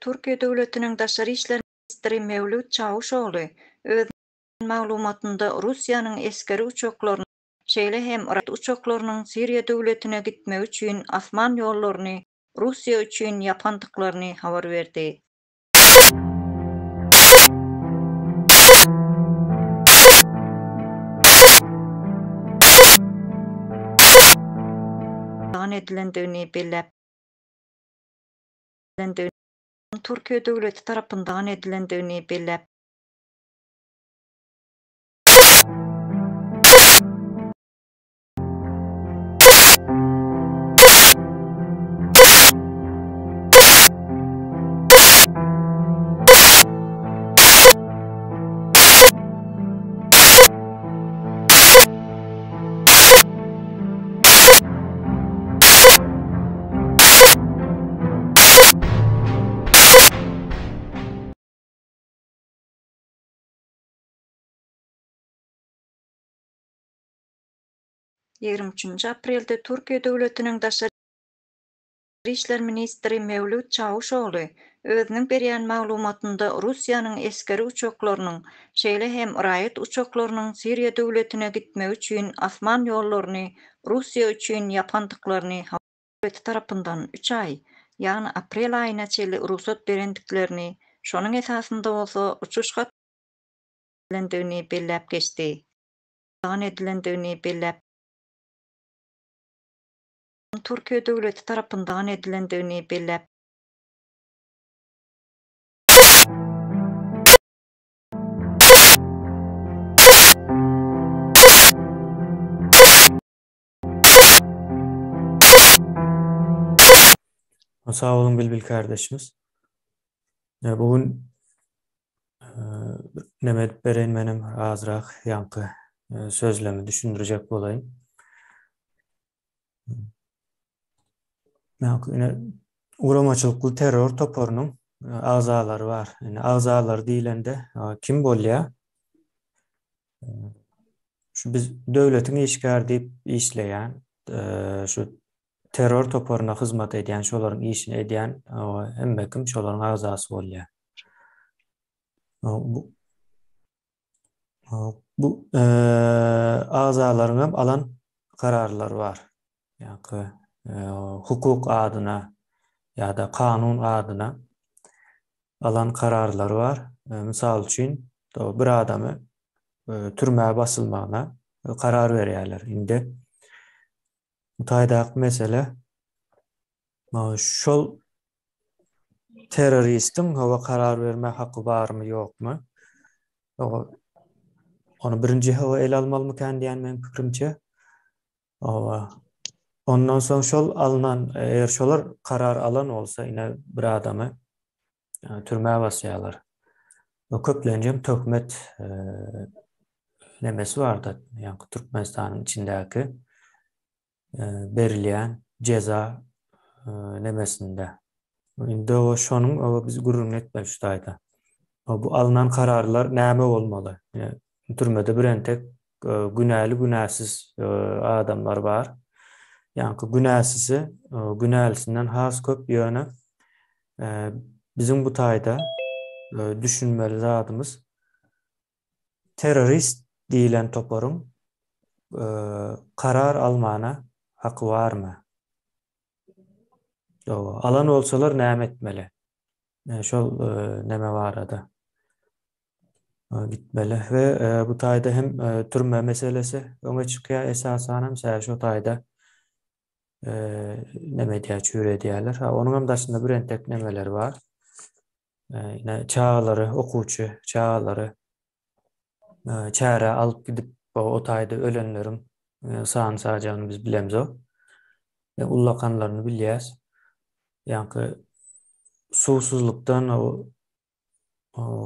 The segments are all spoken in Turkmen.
Türkiýe döwletiniň daşary işler ministri Mewlüt Çawuşogly öz maglumatynda Russiýanyň esgeri uçaklarynyň, şeýle hem raýat uçaklarynyň Siriýa döwletine gitmegi üçin asman ýollaryny Russiýa üçin ýapandyklaryny habar berdi. Edilendigini belläp Türkiýe döwleti tarapyndan edilendigini belläp. 23 aprelde Türkiýe döwletiniň daşary işler ministri Mewlüt Çawuşogly özüniň berýän maglumatynda Russiýanyň esgeri uçaklarynyň, şeýle hem raýat uçaklarynyň Siriýa döwletine gitmegi üçin asman ýollaryny Russiýa üçin ýapandyklaryny döwleti tarapyndan üç aý, ýagny aprel aýyna çenli rugsat berendiklerini, şonuň esasynda bolsa uçuş gat edilendigini belläp geçdi. Edilendigini belläp. Türkiýe döwleti tarapyndan edilendigini belläp. Sag boluň Bilbil kardeşimiz. Bu gün neme edip bereýin menem azrak ýaňky sözlemi düşündirjek bolaýyn. Ýaňky ine guramaçylykly terror toparynyň agzalary bar. Ine agzalary diýlende kim bolýar? Şu biz döwletiň işgäri diýip işleýän, şu terror toparyna hyzmat edýän, şolaryň işini edýän hemme kim şolaryň agzasy bolýar. Bu bu agzalaryň hem alan kararlary bar. Ýa-da hukuk adyna ýa-da kanun adyna alan kararlary bar. Mysal üçin, bir adamy türmä basylmagyna karar berýärler. Indi bu taýdaky mesele şol terroristiň hawa karar berme haky barmy, ýokmy? Ony birinji hawa ele almalymykan diýen meň pikirimçe. Hawa. Ondan soň şol alnan, eger şolar karar alan bolsa, ine bir adamy türmä basýarlar. Köplenjem töhmet nemesi barda, ýagny Türkmenistanyň içindäki berilýän jeza nemesinde. Indi o şonuň o biz gürrüňini etmeli şu taýda. Bu alnan kararlar näme bolmaly? Türmede bir entek günäli günäsiz adamlar bar. Ýaňky günäsisi günälisinden has köp ýöne biziň bu taýda düşünmeli zadymyz terrorist diýlen toparyň karar almana haky barmy? Alan bolsalar näme etmeli? Şol neme barada. Gitmeli we bu taýda hem türme meselesi öňe çykýar esasanam sebäbi şo taýda neme edýär çüri edýärler. Ha onuň hem daşynda bir entek nemeler bar. Ine çagalary okuwçy çagalary çärä alyp gidip o taýda ölenleriň sany sajagyny biz bilemzok. Ullakanlaryny bilýäs. Ýaňky suwsuzlykdan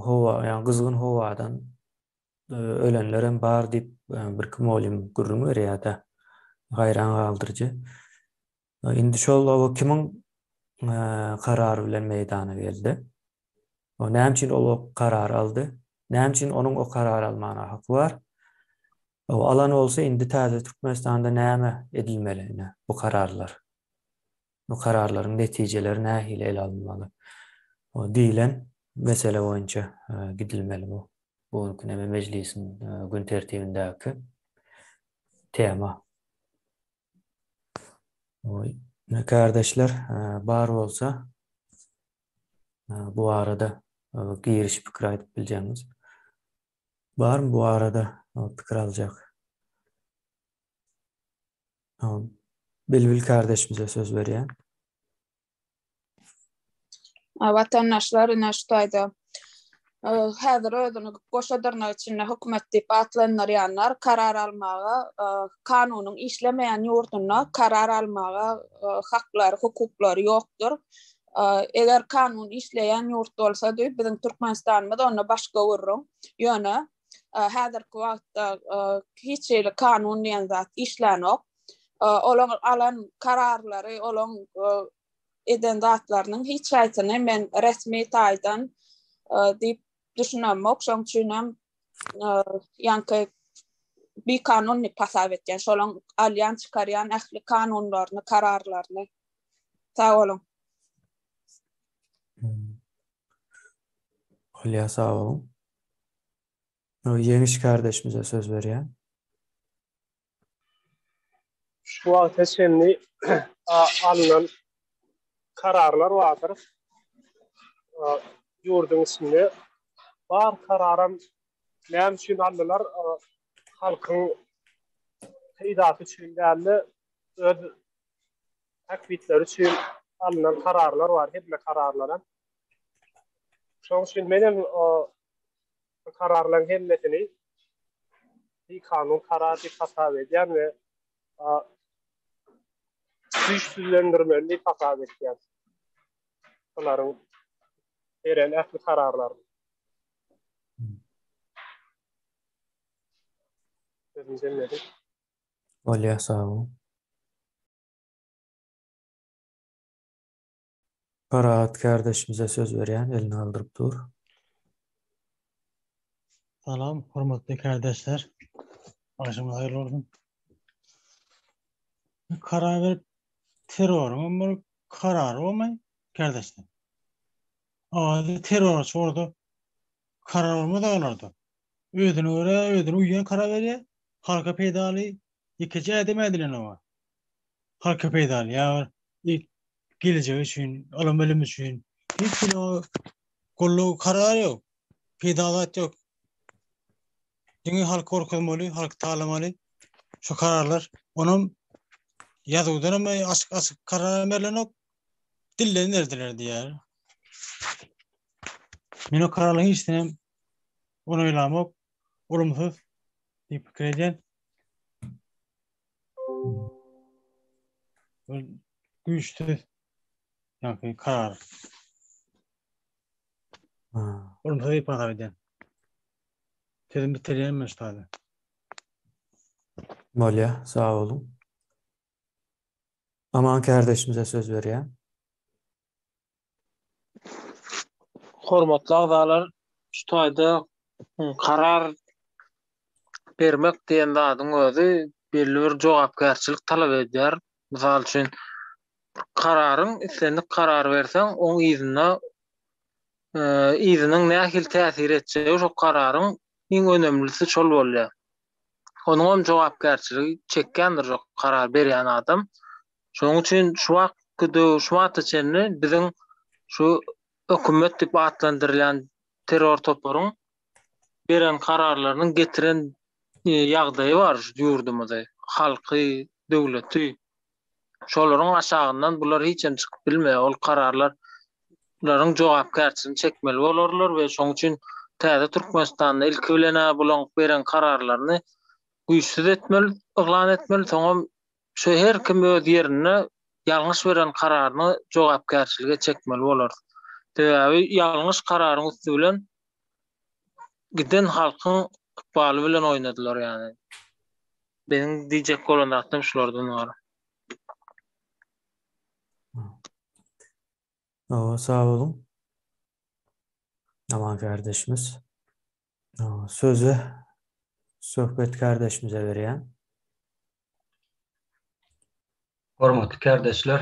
howa, ýagny gyzgyn howadan ölenler hem bar diýip birki mugallym gürrüň berýär-de. Haýran galdyryjy. Indi şol oba kimiň karary bilen meýdana geldi? O näme üçin ol o karary aldy? Näme üçin onuň o karary almana haky bar? O alan bolsa indi täze Türkmenistanda näme edilmeli ine bu kararlar? Bu kararlaryň netijeleri nähili ele alynmaly? Diýlen mesele boýunça gidilmeli bu. Bu günki neme mejlisiň gün tertibindäki tema. Kärdeşler bar bolsa bu barada giriş pikir aýdyp biljegiňiz. Barmy bu barada pikir aljak? Bilbil kardeşimize söz berýän. Watandaşlar ine şu taýda häzir özüni goşa dyrnak içinde hökümet diýip atlandyrýanlar karar almaga kanunyň işlemeýän ýurdunda karar almaga haklary, hukuklary ýokdur. Eger kanun işleýän ýurt bolsady, biziň Türkmenistanymyz onda başga gürrüň. Ýöne häzirki wagtda hiç hili kanun diýen zat işlänok. Olaň alan kararlary, olaň eden zatlarynyň hiç haýsyny men resmi taýdan diýip düşünemok. Şoň üçin hem ýaňky bikanun diýip hasap etýän. Şolaň alýan, çykarýan ähli kanunlaryny, kararlaryny. Sag boluň. Bolýar, sag boluň. Ýeňiş kardeşimize söz berýän. Şu wagta çenli alnan kararlar bardyr. Ýurduň içinde bar kararam näme üçin aldylar? Halkyň peýdasy üçin dälde, öz bähbitleri üçin alnan kararlar bar, hemme kararlaram. Şonuň üçin menem bu kararlaryň hemmesini bikanun karar diýip hasap edýän we güýçsüzlendirmeli diýip hasap edýän. Bularyň beren ähli kararlaryny. Sözümi jemledim. Bolýar, sag boluň. Parahat kärdeşimize söz berýän, elini galdyryp dur. Salam, hormatly kärdeşler. Agşamyňyz haýyrly bolsun. Karar berip terroryň hem bir karary bolmaý kärdeşler. Ady terrorçy bolsa karar bolmaz olarda. Özüne görä özüne uýýan karar berýär. Halka peýdaly ýekeje ädim ädilen oňa. Halka peýdaly ýa bir gelejek üçin, ylym-bilim üçin hiç bir goldaw karar ýok. Peýdaly zat ýok. Diňe halky gorkuzmaly, halky talamaly. Şu kararlar onam ýazuwdan hem açyk-açyk karar berlenok. Dilden berdiler diýýär. Men o kararlaryň hiçisini hem onaýlamok. Olumsyz diýip pikir edýän. Güýçsüz ýa-da karar. Olumsyz diýip hasap edýän. Sözüm bitirýän men şu taýda. Bolýa, sag boluň. Aman kärdeşimize söz berýän. Hormatly agzalar, şu taýda karar bermek diýen zadyň özi belli bir jogapkärçilik talap edýär. Mysal üçin, kararyň islendik karar berseň, oň yzynda yzynyň nähili täsir etjegi şo kararyň iň önemlisi şol bolýar. Onuňam jogapkärçiligi çekýändir şo karar berýän adam. Şonuň üçin şu wagtky döw şu wagta çenli biziň şu hökümet diýip atlandyrylýan terror toparyň beren kararlarynyň getiren ýagdaýy bar şu ýurdumyzy, halky, döwleti. Şolaryň aşagyndan bular hiç hem çykyp bilmeýär. Ol kararlar laryň jogapkärçiligini çekmeli bolarlar we şonuň üçin täze Türkmenistanda ilki bilen-ä bulaň beren kararlaryny güýçsüz etmeli, yglan etmeli, soňam Şu her kim öz ýerinde ýalňyş beren kararyna jogapkärçilige çekmeli bolar. Sebäbi ýalňyş kararyň üsti bilen giden halkyň ykbaly bilen oýnadylar ýany. Meniň diýjek bolan zatlarym şulardan ybarat. Hawa, sag boluň. Aman kardeşimiz. Sözi Söhbet kardeşimize berýän. Hormatly kärdeşler!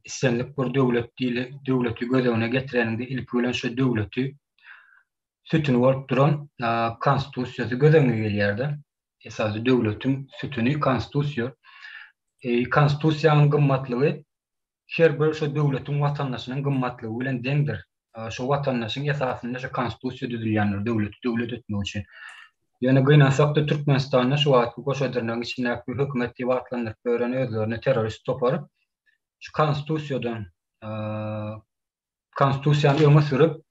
Islendik bir döwlet diýli döwleti göz öňüne getireniňde ilki bilen şo döwleti sütüni bolup duran konstitusiýasy göz öňüne gelýär-de. Esasy döwletiň sütüni konstitusiýa. Konstitusiýanyň gymmatlygy her bir şo döwletiň watandaşynyň gymmatlygy bilen deňdir. Şo watandaşyň esasynda şo konstitusiýa düzülýändir döwleti döwlet etmek üçin. Ýöne gynansakda Türkmenistanda şu wagtky goşa dyrnagyň içindäki hökümet diýip atlandyryp ýören özlerini terrorist topary şu konstitusiýadan konstitusiýany öňe sürüp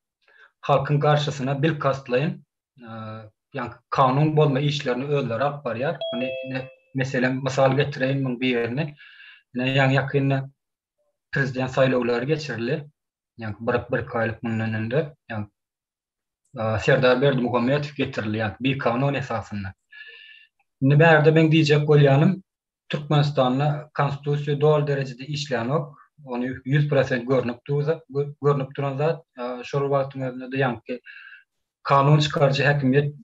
halkyň garşysyna bilkastlaýyn ýaňky kanun bozma işlerini özleri alyp barýar. Muny ine meselem mysal getireýin muň birini. Ine ýaňy ýakynda prezident saýlawlary geçirildi. Ýaňky bir bir iki aýlyk mundan önde. Ýaňky Serdar Berdimuhamedow getirildi ýaňky bikanun esasynda. Indi bärde meň diýjek bolýanym Türkmenistanda konstitusiýa doly derejede işlänok. Ony 100% görnüp dur, görnüp duran zat. Şol wagtyň özünde-de ýaňky kanun çykaryjy häkimiýet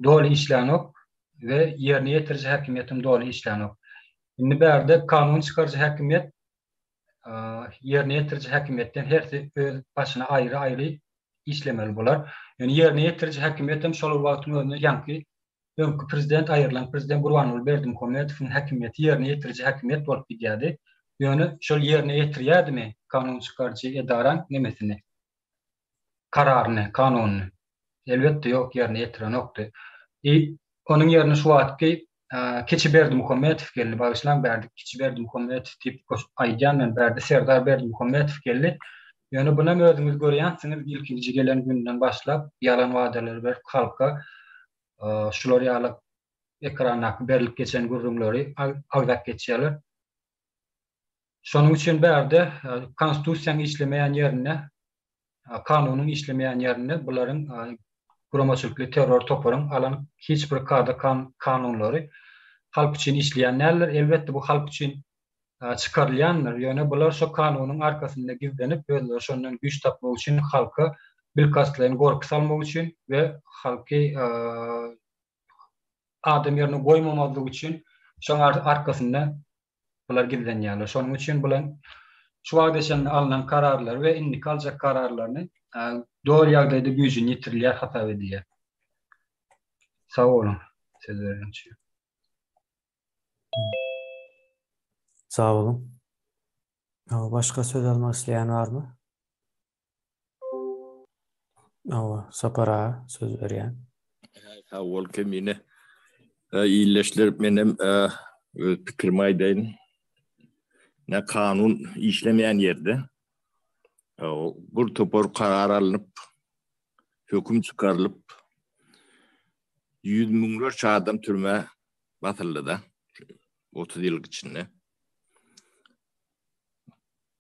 doly işlänok we ýerine ýetiriji häkimiýet hem doly işlänok. Indi bärde kanun çykaryjy häkimiýet ýerine ýetiriji häkimiýetden hersi öz başyna aýry-aýry işlemeli bolar. Ýöne ýerine ýetiriji häkimiýet hem şol wagtyň özünde ýaňky öňki prezident aýrylan prezident Gurbanguly Berdimuhamedowyň häkimiýeti ýerine ýetiriji häkimiýet bolup gidýärdi. Ýöne şol ýerine ýetirýärdimi kanun çykaryjy edaraň nemesini? Kararyny, kanunyny? Elbetde ýok, ýerine ýetirenokdy. I onuň ýerine şu wagtky Kiçi Berdimuhamedow geldi. Bagyşlaň bärde Kiçi Berdimuhamedow diýip goşup aýdýan men bärde Serdar Berdimuhamedow geldi. Ýöne bunam özüňiz görýänsiňiz ilkinji gelen gününden başlap ýalan wadalar berip halka şular ýaly ekrandaky berlip geçen gürrüňleri agzap geçýärler. Şonuň üçin bärde konstitusiýanyň işlemeýän ýerinde, kanunyň işlemeýän ýerinde bularyň guramaçylykly terror toparyň alan hiç bir kada kanunlary halk üçin işleýän däldir. Elbetde bu halk üçin çykarylýandyr. Ýöne bular şo kanunyň arkasynda gizlenip, özleri şondan güýç tapmak üçin halka bilkastlaýyn gorky salmak üçin we halky adam ýerine goýmamazlyk üçin şoň arkasynda bular gizlenýärler. Şonuň üçin bular şu wagta çenli alnan kararlary we indiki aljak kararlaryny doly ýagdaýda güýjüni ýitirilýär hasap edilýär. Sag boluň söz bereniň üçin. Sag boluň. Başga söz almak isleýän barmy? Hawa, Sapar aga söz berýän. Sag bol Kemine. Ildeşler menem öz pikirimi aýdaýyn. Ne kanun işlemeýän ýerde bir topar karar alnyp, höküm çykarylyp, ýüz müňlerçe adam türmä basyldy-da 30 ýylyň içinde.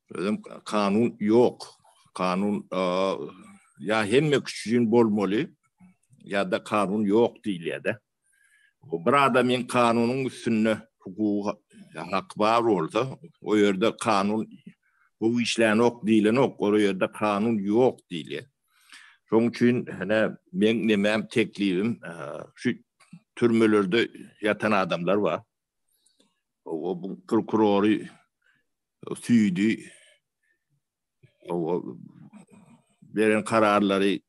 Özem kanun ýok. Kanun ýa hemme kişi üçin bolmaly ýa-da kanun ýok diýilýär-de. Bir adamyň kanunyň üstünde hukugy haky bar bolsa, o ýerde kanun gowy işlänok diýlenok, o ýerde kanun ýok diýilýär. Şonuň üçin hene meň nemäm teklibim şu türmelerde ýatan adamlar bar. O bu prokurory süýdi o beren kararlary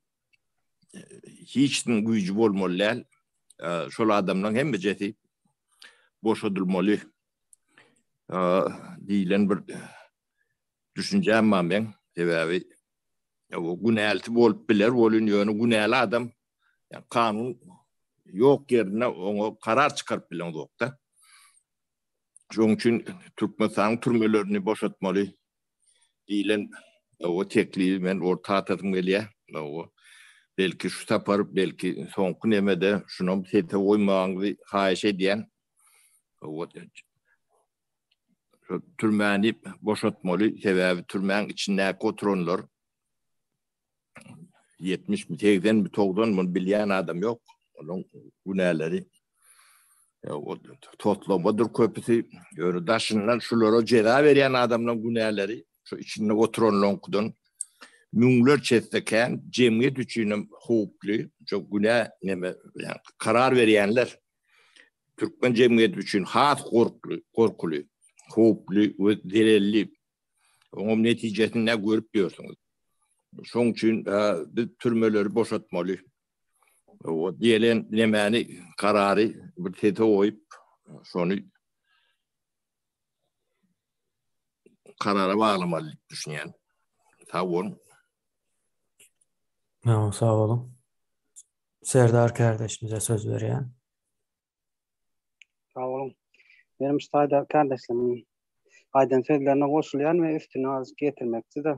hiç kimiň güýji bolmaly däl. Şol adamlaryň hemmejesi boşadylmaly diýlen bir düşünjäm bar meň. Sebäbi o günälisi bolup biler, welin ýöne günäli adam kanun ýok ýerinde oňa karar çykaryp bileňzok-da. Şonuň üçin Türkmenistanyň türmelerini boşatmaly diýlen o teklibi men orta atasym gelýär. O belki şu sapar, belki soňky nemede şunam sese goýmagyňyzy haýyş edýän. O şu türmäni boşatmaly, sebäbi türmäň içindäki oturanlar 70 mi, 80 mi, 90 muny bilýän adam ýok. Onuň günäleri toslamadyr köpüsi. Ýöne daşyndan şulara jeza berýän adamlaryň günäleri şu içinde oturanlaryňkydan müňlerçe esse kän, jemgyýet üçin hem howply, şu günä neme, ýa karar berýänler türkmen jemgyýeti üçin has gorkly, gorkuly, howply we zelelli. Oňam netijesini nä görüp ýörsüňiz. Şoň üçin biz türmeleri boşatmaly. O diýelen nemäni karary bir sese goýup, şony karara baglamaly diýip düşünýän. Sag boluň. Sag boluň. Serdar kärdeşimize söz berýän. Sag boluň. Menem şu taýda kärdeşlerimin aýdan sözlerine goşulýan we üstüne azajyk ýetirmekçi-de.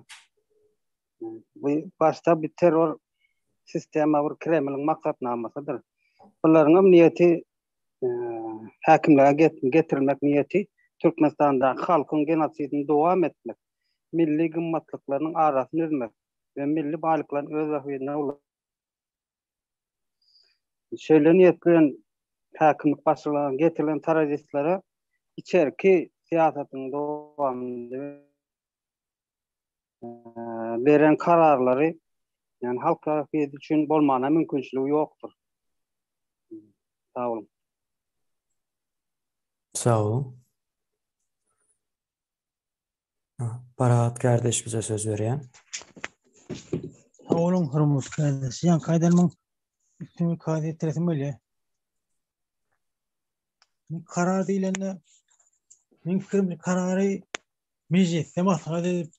Bu başda bir terror sistema bir Kremliň maksatnamasydyr. Bularyň hem niýeti e, häkimlige getirilmek niýeti Türkmenistandaky halkyň genosidini dowam etmek, milli gymmatlyklarynyň arasyny üzmek we milli baýlyklaryny öz bähbidine Şeýle niýet bilen häkimlik başlygyna getirilen terroristlere içerki syýasatyň dowamynda beren kararlary ýagny halk bähbidi üçin bolmana mümkinçiligi ýokdur. Sag boluň. Sag boluň. Parahat kardeşimize söz berýän. Sag boluň hormatly kardeş. Ýaňky aýdanymyň üstüni kazy etdiresim gelýär. Karar diýlende meň pikirimçe karary mejlisde maslahat edip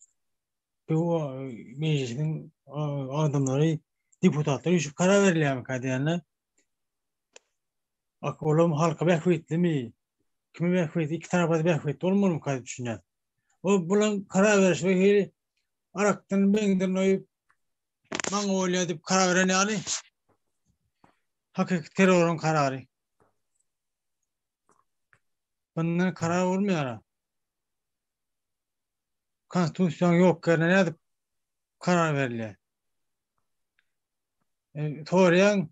bu mejlisiň adamlary deputatlar üýşüp karar berilýärmikä diýende Ak olam halka bähbitlimi? Kime bähbitli? Iki tarapa da bähbitli bolmalymyka diýip düşünýän. O bulan karar beriş bir hili arakdan beňden oýup maňa bolýar diýip karar beren ýaly. Hakyky terroryň karary. Bundan karar bolmaýar. Konstitusiýanyň ýok ýerine nädip karar berilýär? E, soraýaň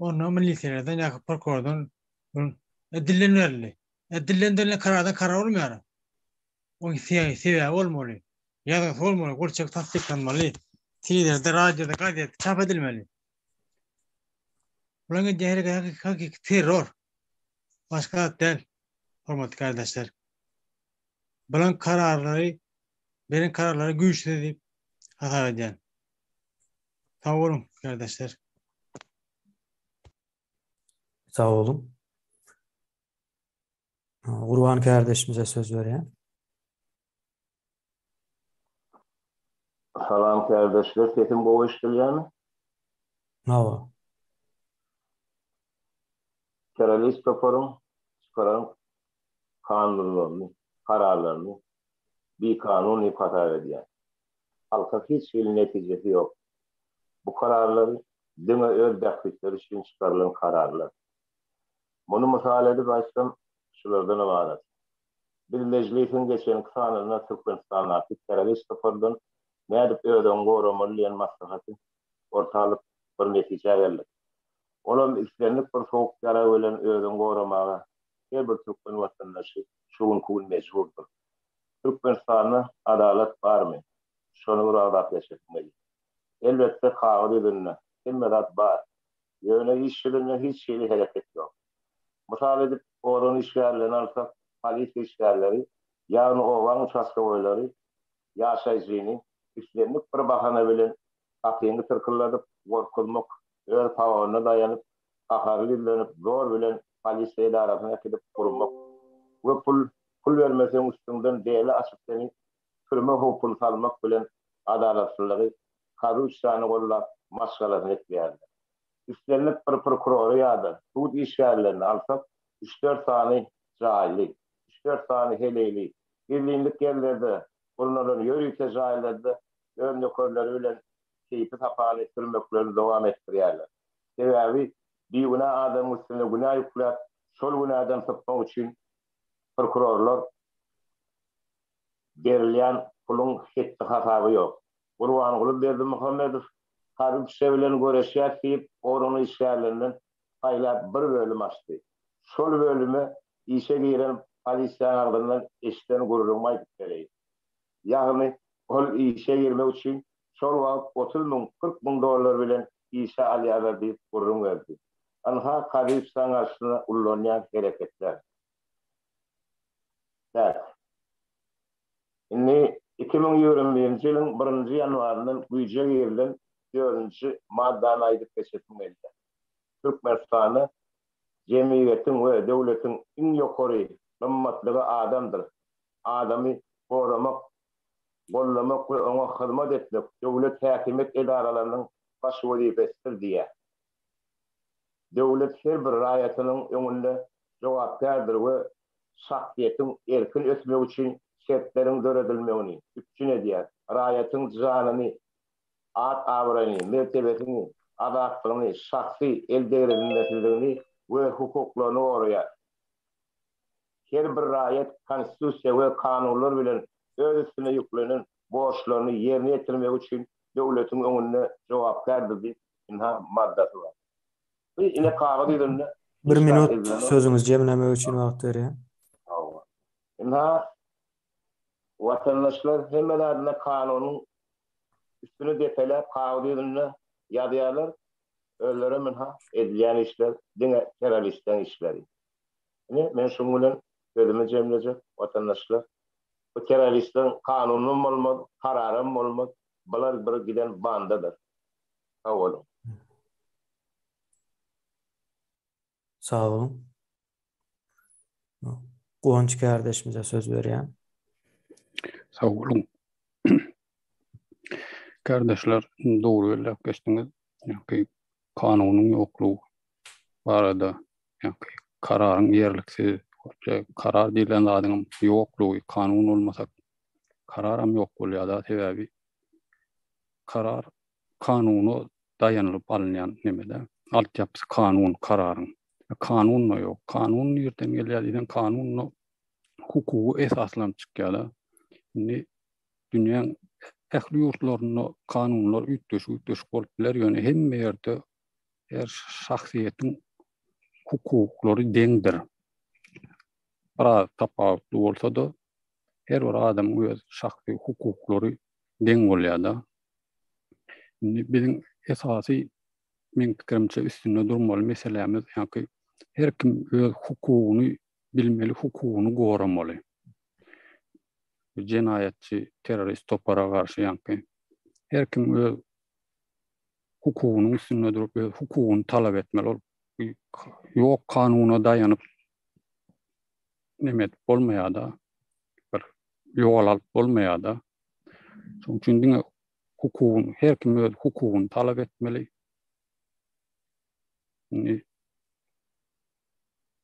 Onda milisiýalardan ýa prokurordan e, dilden berildi. E, dilden berilen karardan karar bolmaýar. Onuň sebäbi bolmaly. Ýazgysy bolmaly, gol çekip tassyklanmaly. Telewizorda, radioda, gazetde çap edilmeli. Bularyň edýän hereketi hakyky terror. Başga zat däl, hormatly kardeşler. Bularyň kararlary, beren kararlary güýçsüz diýip hasap edýän. Sag boluň, kardeşler. Sag boluň. Gurban kardeşimize söz berýän. Salam kardeşler, sesim gowy eşidilýärmi? Hawa. Terrorist toparyň çykaran kanunlaryny, kararlaryny bikanun diýip hasap edýän. Halka hiç hili netijesi ýok. Bu kararlar diňe öz bähbitleri üçin çykarylan kararlar. Muny mysal edip aýtsam, şulardan ybarat. Biz Mejlisiň geçenki sanynda Türkmenistandaky terrorist topardan nädip özüňi goramaly diýen maslahaty orta alyp bir netijä geldik. Olam islendik bir sowuk ýarag bilen özüňi goramaga her bir türkmen watandaşy şu günki gün mejburdyr. Türkmenistanda adalat barmy? Şony bir agzap geçesim gelýär. Elbetde kagyz ýüzünde hemme zat bar. Ýöne iş ýüzünde hiç hili hereket ýok. Mysal edip organ işgärlerini alsak, polisiýa işgärleri, ýagny obaň uçastkowoýlary ýaşaýjyny islendik bir bahana bilen gapyňy tyrkylladyp gorkuzmak, öz pagonyna daýanyp, gaharly ýüzlenip zor bilen polisiýa edarasyna äkidip urmak we pul pul bermeseň üstüňden dela açyp seni türme howpuny salmak bilen adalatsyzlygy korrupsiýany gollap maşgalasyny ekleýärler. Islendik bir prokurory ýa-da sud işgärlerini alsak üç-dört sany jaýly, üç-dört sany heleýli, gizlinlik ýerlerde gurnalan ýörite jaýlarda öz nökerleri bilen keýpi-sapany sürmeklerini dowam etdirýärler. Sebäbi bigünä adamyň üstüne günä ýükläp, şol günäden sypmak üçin prokurorlar berilýän puluň hetdi-hasaby ýok. Gurbanguly Berdimuhamedow korrupsiýa bilen göreşýäs diýip, organ işgärlerinden saýlap bir bölüm açdy. Şol bölüme işe giren polisiýaň agzyndan eşiden gürrüňimi aýdyp bereýin. Ýagny, ol işe girmek üçin şol wagt 30 müň, 40 müň dollar bilen işe alýarlar diýip gürrüň berdi. Ynha korrupsiýaň garşysyna ullanýan hereketler. Täk. Indi 2021-nji ýylyň birinji ýanwaryndan güýje girilen dördünji maddany aýdyp geçesim gelýär. Türkmenistanda jemgyýetiň we döwletiň iň ýokary gymmatlygy adamdyr. Adamy goramak, goldamak we oňa hyzmat etmek döwlet häkimiýet edaralarynyň baş wezipesidir diýýär. Döwlet her bir raýatynyň öňünde jogapkärdir we şahsyýetiň erkin ösmegi üçin şertleriň döredilmegini üpjün edýär, raýatyň janyny, at-abraýyny, mertebesini, azatlygyny, şahsy eldegrilmesizligini we hukuklaryny goraýar. Her bir raýat Konstitusiýa we kanunlar bilen öz üstüne ýüklenen borçlaryny ýerine ýetirmegi üçin döwletiň öňünde jogapkärdir diýip, ynha, maddasy bar. Bu ine kagyz ýüzünde Bir minut sözüňizi jemlemek üçin wagt berýän. Hawa. Ynha, watandaşlar hemme zadyna kanunyň üstüni depeläp kagyz ýüzünde ýazýarlar. Özlerem ynha edilýän işler diňe terroristleň işleri. Ine, men şuň bilen sözümi jemlejek, watandaşlar. Bu terroristleň kanunam bolmaz, kararam bolmaz. Bular bir giden bandadyr. Sag boluň. Sag boluň. Guwanç kärdeşimize söz berýän. Sag boluň. Kärdeşler, dogry belläp geçdiňiz. Ýa-ki kanunyň ýoklugy barada, ýa-ki kararyň ýerliksiz, karar diýlen zadyň ýoklugy, kanun bolmasa kararam ýok bolýar-da, sebäbi karar kanuna daýanylyp alynýan neme-de. Altyapysy kanun, kararyň. Kanun-da ýok. Kanun nirden gelýär diýseň, kanun-da hukuga esaslanyp çykýar-da. Indi dünýäň ähli ýurtlarynda kanunlar üýtgeşik-üýtgeşik bolup biler, ýöne hemme ýerde her şahsyýetiň hukuklary deňdir. Biraz tapawutly bolsa-da, her bir adamyň öz şahsy hukuklary deň bolýar-da. Indi biziň esasy meň pikirimçe üstünde durmaly meselämiz ýaňky her kim öz hukugyny bilmeli, hukugyny goramaly. Jenaýatçy terrorist topara garşy ýaňky her kim öz hukugynyň üstünde durup öz hukugyny talap etmeli. Ol ýok kanuna daýanyp neme edip bolmaýar-da. Bir ýol alyp bolmaýar-da. Şonuň üçin diňe hukugyny, her kim öz hukugyny talap etmeli. Indi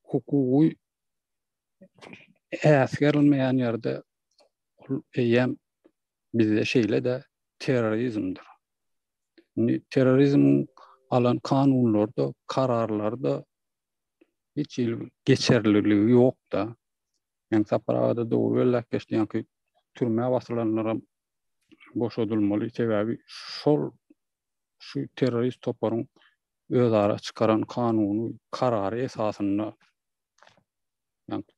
hukugy äsgerilmeýän ýerde ol eýýäm bizde şeýle-de terrorizmdir. Indi terrorizmiň alan kanunlary-da, kararlary-da hiç hili geçerliligi ýok-da. Ýaňky Sapar aga-da dogry belläp geçdi, ýaňky türmä basylanlaram boşadylmaly, sebäbi şol şu terrorist toparyň özara çykaran kanuny, karary esasynda ýaňky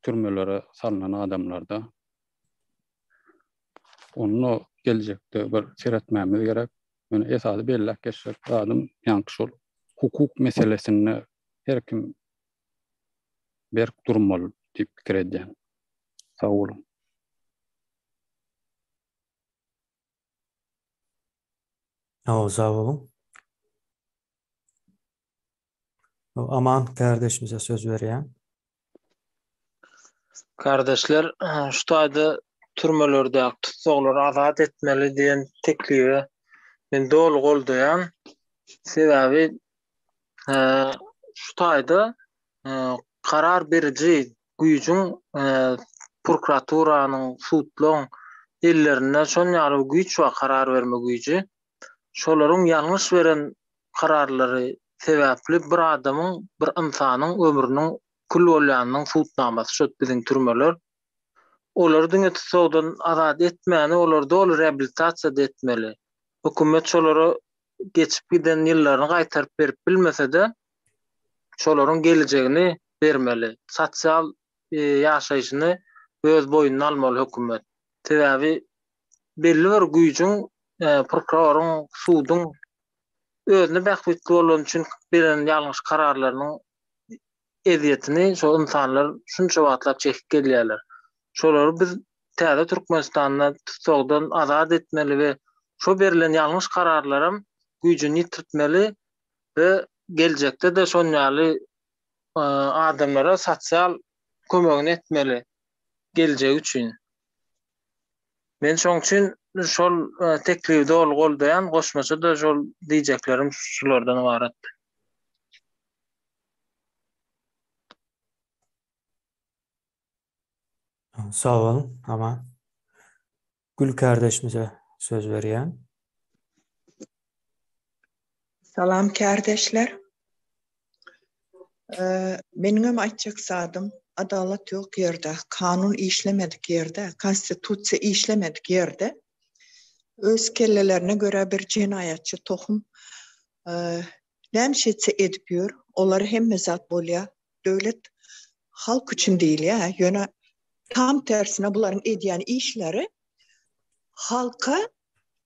türmelere salnan adamlarda. Onda geljekde bir seretmämiz gerek. Ýöne esasy belläp geçjek zadym ýaňky şol hukuk meselesinde her kim berk durmaly diýip pikir edýän. Sag boluň. Hawa, sag boluň. Aman kardeşimize söz berýän. Kardeşler, şu taýda türmelerdäki tussaglary azat etmeli diýen teklibi men doly goldaýan. Sebäbi şu taýda karar beriji güýjüň prokuraturanyň, sudlaryň ellerinde şon ýaly bir güýç bar, karar berme güýji. Şolaryň ýalňyş beren kararlary sebäpli bir adamyň, bir ynsanyň ömrüniň kül bolýanynyň subutnamasy şo biziň türmeler. Olary diňe tussagdan azat etmäni, olary doly reabilitasiýa-da etmeli. Hökümet şolara geçip giden ýyllaryny gaýtaryp berip bilmese-de, şolaryň gelejegini bermeli. Sosial ýaşaýşyny öz boýnuna almaly hökümet. Sebäbi belli bir güýjüň, prokuroryň, suduň özüne bähbitli bolany üçin beren ýalňyş kararlarynyň ezýetini şol ynsanlar şunça wagtlap çekip gelýärler. Şolary biz. täze Türkmenistanda tussagdan azat etmeli we şo berlen ýalňyş kararlaram güýjüni ýitirtmeli we geljekde-de şon ýaly adamlara sosial kömegini etmeli geljegi üçin. Men şoň üçin şol teklibi doly goldaýan, goşmaça-da şol diýjeklerim şulardan ybarat. Sag boluň, Aman. Gül kärdeşimize söz berýän. Salam kärdeşler. Meniňem aýtjak zadym, adalat ýok ýerde, kanun işlemedik ýerde, konstitusiýa işlemedik ýerde öz kellelerine görä bir jenaýatçy tohum näme iş etse edip ýör, olara hemme zat bolýar. Döwlet halk üçin diýilýär, ýöne tam tersine bularyň edýän işleri halka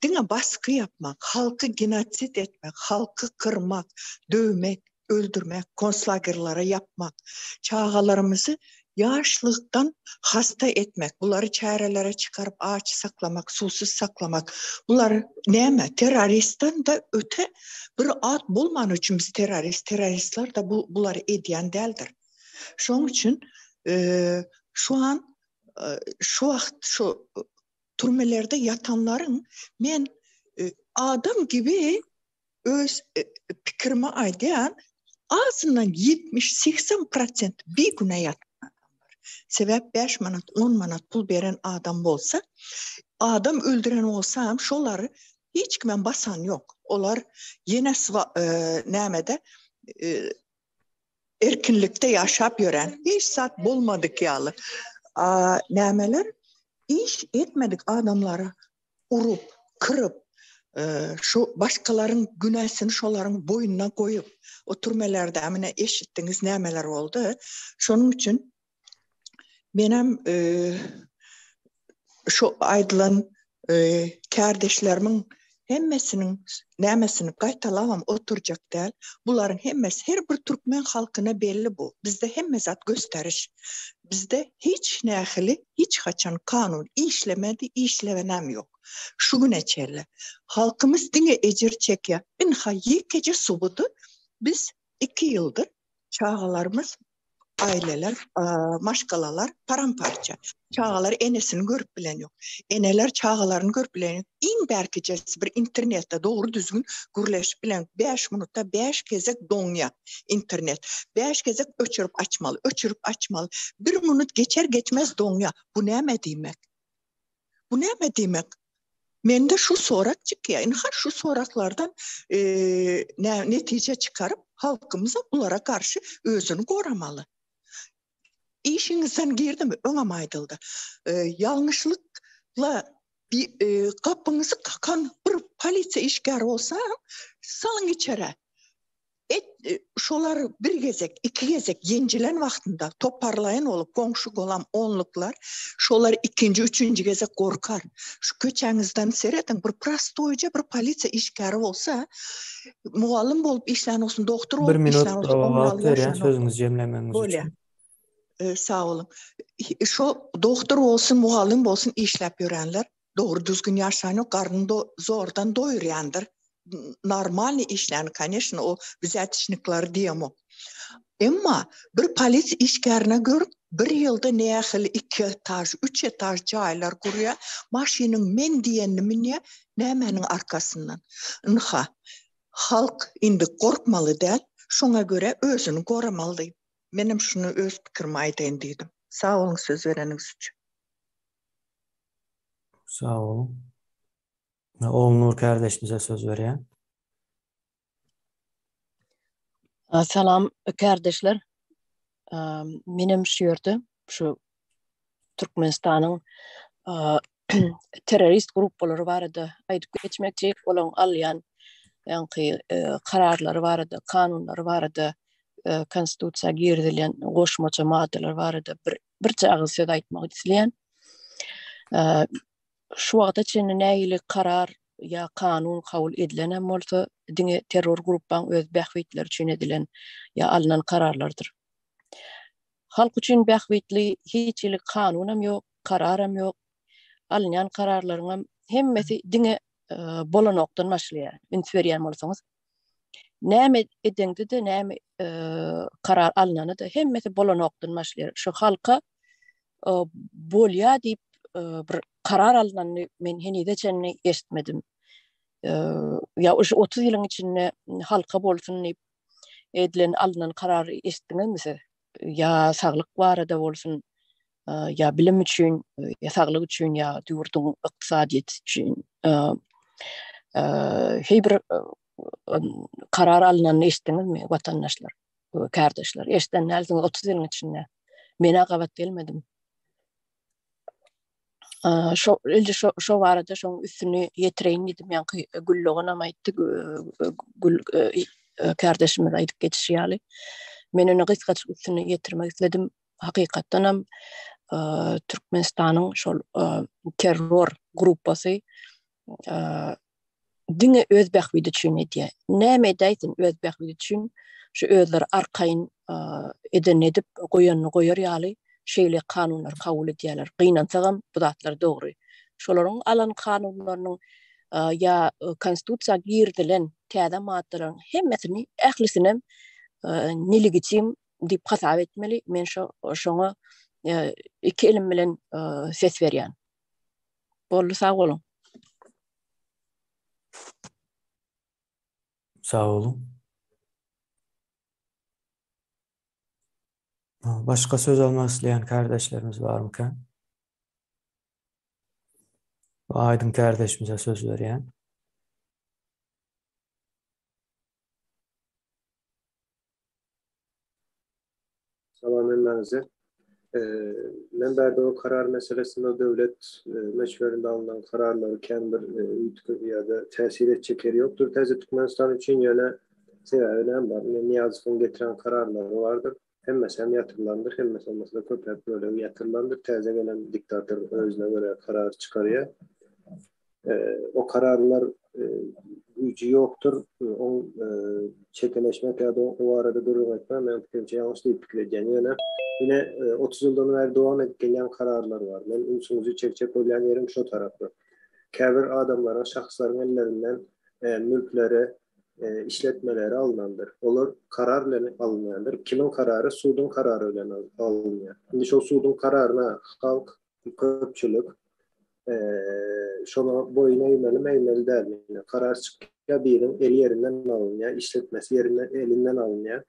diňe basgy ýapmak, halky genosid etmek, halky gyrmak, döwmek, öldürmek, konslagerlere ýapmak, çagalarymyzy ýaşlykdan hasta etmek, bulary çärelere çykaryp aç saklamak, suwsuz saklamak, bular näme, terroristden-de öte bir at bolmany üçin biz terrorist, terroristler-de bu bulary edýän däldir. Şonuň üçin şu an şu wagt şu türmelerde ýatanlaryň men adam gibi öz pikirimi aýdýan, azyndan 70-80 prosent bigünä ýatan adamlar. Sebäp 5 manat, 10 manat pul beren adam bolsa, adam öldüren bolsa hem şolary hiç kimem basan ýok. Olar ýene nämede erkinlikde ýaşap ýören, hiç zat bolmadyk ýaly. A nämeler iş etmedik adamlary urup, kyryp, şu başgalaryň günäsini şolaryň boýnuna goýup, o türmelerde mine eşitdiňiz nämeler boldy. Şonuň üçin menem şu aýdylan kärdeşlerimiň hemmesiniň nämesini gaýtalabam oturjak däl. Bularyň hemmesi her bir türkmen halkyna belli bu. Bizde hemme zat gösteriş. Bizde hiç nähili hiç haçan kanun işlemedi, işlebenem ýok. Şu güne çenli. Halkymyz diňe ejir çekýär. Ynha ýekeje subudy biz iki ýyldyr çagalarymyz Aileler, maşgalalar paramparça. Çagalar enesini görüp bilen ýok. Eneler çagalaryny görüp bilen ýok. Iň bärkijesi bir internetde dogry düzgün gürleşip bilen 5 minutda 5 gezek doňýar internet. 5 gezek öçürip açmaly, öçürip açmaly. Bir minut geçer geçmez doňýar. Bu näme diýmek? Bu näme diýmek? Mende şu sorak çykýar. Ynha şu soraklardan netije çykaryp, halkymyz bulara garşy özüni goramaly. Işiňizden girdimi? Öňem aýdyldy. Ýalňyşlykla gapyňyzy kakan bir polisiýa işgäri bolsa, salyň içerä. Et, şolar bir gezek, iki gezek ýenjilen wagtynda toparlaýyn bolup goňşy-golam onluklar şolar ikinji, üçünji gezek gorkar. Şu köçäňizden serediň, bir prostoýja bir polisiýa işgäri bolsa, mugallym bolup işlän bolsun, dogtor bolup işlän bolsun, Bir minut wagt berýän sözüňizi jemlemegiňiz üçin. Bolýar. Sag boluň. Şo dogtor bolsun, mugallym bolsun işläp ýörenler Dogry düzgün ýaşan ýok garnyny zordan doýurýandyr. Normalny işlän koneşno o wzýatçniklary diýemok. Emma bir polisiýa işgärine görüp bir ýylda nähili iki etaž, üç etaž jaýlar gurýar, maşynyň men diýenini münýär, nämäniň arkasyndan. Ynha, halk indi gorkmaly däl, şoňa görä özüni goramaly. Menem şuny öz pikirimi aýdaýyn diýdim. Sag boluň söz bereniňiz üçin. Sag boluň. Ogulnur kärdeşimize söz berýän. Salam kärdeşler. Menem şu ýerde şu Türkmenistanyň terrorist gruppalary barada aýdyp geçmekçi, olaryň alýan ýaňky e, kararlary barada, kanunlary barada, e, konstitusiýa girizilen goşmaça maddalar barada bir birje agyz söz aýtmak isleýän. Şu wagta çenli nähili karar ýa kanun kabul edilen hem bolsa, diňe terror gruppaň öz bähbitleri üçin edilen ýa alnan kararlardyr. Halk üçin bähbitli hiç hili kanun hem ýok, karar hem ýok. Alynýan kararlaryňam hemmesi diňe bolanokdan başlaýar. Üns berýän bolsaňyz. Näme edeňde-de, näme karar alnanda-da hemmesi bolanokdan başlaýar. Şu halka bolýar diýip bir karar alnanyny men henize çenli eşitmedim. Ýa şu 30 ýylyň içinde halka bolsun diýip edilen alnan karary eşitdiňizmi siz? Ýa saglyk barada bolsun, ýa bilim üçin, ýa saglyk üçin, ýa ýurduň ykdysadyýeti üçin heý bir karar alnanyny eşitdiňizmi watandaşlar, kärdeşler? Eşiden dälsiňiz 30 ýylyň içinde. Men-ä gabat gelmedim. Şo ildi şo şo barada şoň üstüni ýetireýin diýdim. Ýaňky Gül doganam aýtdy, Gül kärdeşimiz aýdyp geçişi ýaly. Men ony gysgaçyk üstüni ýetirmek isledim. Hakykatdan hem Türkmenistanyň şol terror gruppasy diňe öz bähbidi üçin edýär. Näme edäýsin öz bähbidi üçin şu özleri arkaýyn edenini edip, goýanyny goýar ýaly şeýle kanunlary kabul edýärler. Gynansagam bu zatlar dogry. Şolaryň alan kanunlarynyň ýa konstitusiýa girizilen täze maddalaryň hemmesini, ählisinem nelegitim diýip hasap etmeli. Men şo şoňa iki elim bilen ses berýän. Boldy, sag boluň. Sag boluň. Başga söz almak isleýän kardeşlerimiz barmyka? Aýdyň kardeşimize söz berýän. Salam hemmäňize. Men bärde o karar meselesinde döwlet möçberinde alnan kararlary kän bir üýtgedip ýa-da täsir etjek ýeri ýokdur täze Türkmenistan üçin ýöne sebäbi näme bar? Ine Nyýazowyň getiren kararlary bardyr. Hemmesi hem ýatyrylandyr, hemmesi bolmasa-da köpräk bölegi ýatyrylandyr. Täze gelen diktator özüne görä karar çykarýar. O kararlar güýji ýokdur. Oň çekeleşmek ýa-da o barada gürrüň etmek meniň pikirimçe ýalňyş diýip pikir edýän. Ýöne ine 30 ýyldan bäri dowam edip gelýän kararlar bar. Men ünsüňizi çekjek bolýan ýerim şo tarapy. Käbir adamlaryň, şahslaryň ellerinden mülkleri, işletmeleri alnandyr. Olar karar bilen alynýandyr. Kimiň karary? Suduň karary bilen alynýar. Indi şol suduň kararyna halk köpçülik şoňa boýun egmelimi, egmeli dälmi? Ine, karar çykýar, biriniň eli ýerinden alynýar, işletmesi ýerinden, elinden alynýar.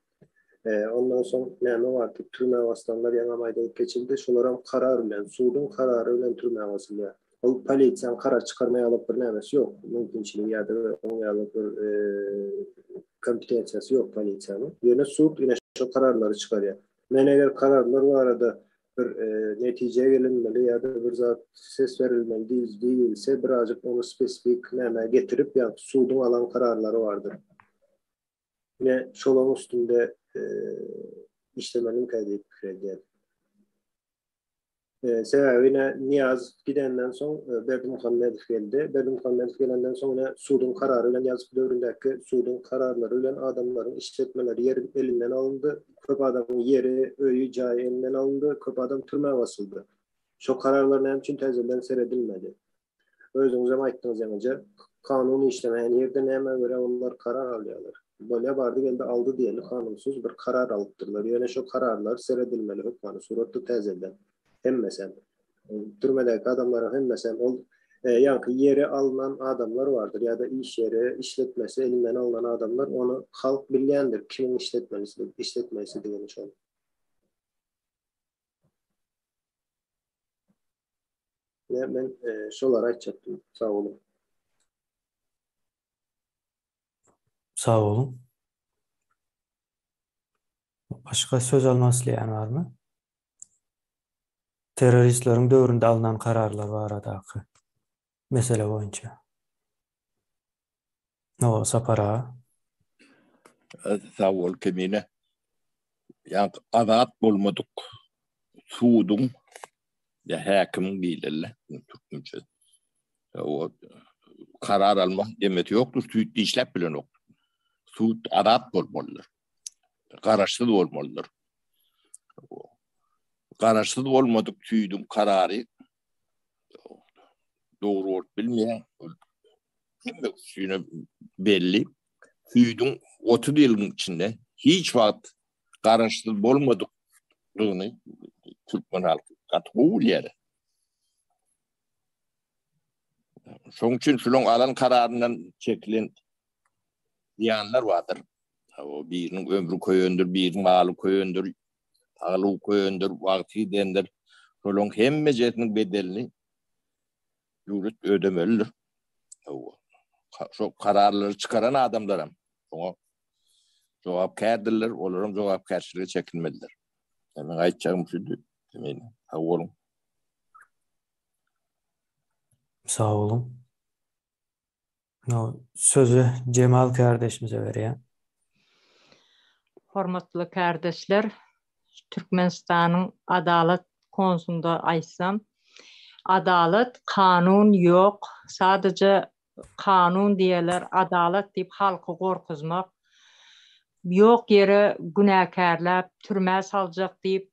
Ondan soň näme bar diýip, türmä basylanlar ýaňam aýdylyp geçildi. Şolaram karar bilen, suduň karary bilen türmä basylýar. Ol polisiýanyň karar çykarma ýaly bir nämesi ýok, mümkinçiligi ýa-da oň ýaly bir kompetensiýasy ýok polisiýanyň. Ýöne sud ine şo kararlary çykarýar. Men eger kararlar barada bir netijä gelinmeli ýa-da bir zat ses berilmeli diýilse, birazjyk ony spesifik nämä getirip, ýagny suduň alan kararlary bardyr. Ine, şolaryň üstünde işlemelimikä diýip pikir edýän. Sebäbi ine Nyýazow gidenden soň Berdimuhamedow geldi. Berdimuhamedow gelenden soň ine suduň karary bilen Nyýazow döwründäki suduň kararlary bilen adamlaryň işletmeleri ýer elinden alyndy. Köp adamyň ýeri, öýi, jaýy elinden alyndy. Köp adam türmä basyldy. Şo kararlar näme üçin täzeden seredilmedi? Özüňizem aýtdyňyz ýaňyja, kanun işlemeýän ýerde nämä görä olar karar alýarlar? Bolýa bardy-geldi aldy diýeli kanunsyz bir karar alypdyrlar. Ýöne şo kararlar seredilmeli hökmany suratda täzeden. Hemmesem. Türmedäki adamlaryň hemmesem ol ýaňky ýeri alnan adamlar bardyr ýa-da iş ýeri, işletmesi elinden alnan adamlar ony halk bilýändir kimiň işletmelisi işletmelisidigini şony. Ine men şolary aýtjakdym. Sag boluň. Sag boluň. Başga söz almak isleýän barmy? Terroristleriň döwründe alnan kararlar baradaky mesele boýunça. No, Sapar aga. Sag bol Kemine. Ýa azat bolmadyk suduň ýa häkimiň diýilende türkmençe. O karar almak demesi ýokdur, süýt dişläp bilenok. Sud azat bolmalydyr. Garaşsyz bolmalydyr. Garaşsyz bolmadyk süýdüň karary. dogry bolup bilmeýär. Hemme üçin belli. Süýdüň 30 ýylyň içinde hiç wagt garaşsyz bolmadykdygyny türkmen halky gaty gowy bilýär. Şonuň üçin şularyň alan kararyndan çekilen zyýanlar bardyr. O biriniň ömri köýendir, biriniň maly köýendir, saglygy köýendir, wagty gidendir. Şolaryň hemmejesiniň bedelini döwlet ödemelidir. Şo kararlary çykaran adamlaram şoňa jogapkärdirler, olaram jogapkärçilige çekilmelidir. Meniň aýtjagym şudy. Sag boluň. Sag boluň. Sözi Jemal kärdeşimize berýän. Hormatly kärdeşler, Türkmenistanyň adalat konsunda aýtsam, adalat, kanun ýok, sadaja kanun diýerler, adalat diýip halky gorkuzmak, ýok ýere günäkärläp türmä saljak diýip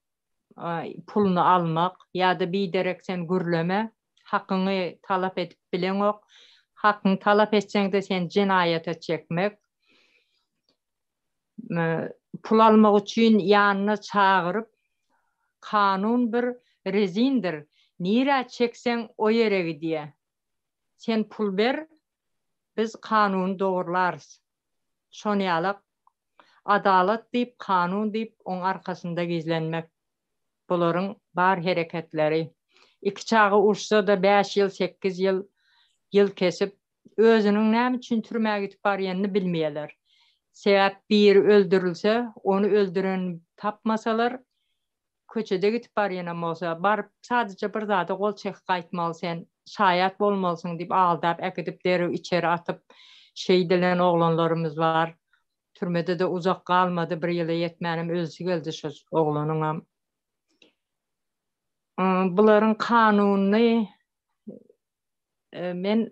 puluny almak ýa-da biderek sen gürleme, hakyňy talap edip bileňok, hakyňy talap etseňde seni jenaýata çekmek, pul almak üçin ýanyna çagyryp, kanun bir rezindir, nirä çekseň o ýere gidýä. Sen pul ber, biz kanuny dogrularys. Şonýalak adalat diýip, kanun diýip oň arkasynda gizlenmek. Bularyň bar hereketleri. Iki çaga urşsa-da bäş ýyl, sekiz ýyl ýyl kesip, özüniň näme üçin türmä gidip barýanyny bilmeýärler. Sebäp biri öldürilse, ony öldürenini tapmasalar, Köçede gidip barýanam bolsa, baryp sadaja bir zada gol çekip gaýtmaly sen, şaýat bolmalysyň diýip aldap äkidip derrew içeri atyp şeýdilen oglanlarymyz bar. Türmede-de uzak galmady, bir ýyla ýetmänem ölüsi geldi şo oglanyňam. Bularyň kanunyny men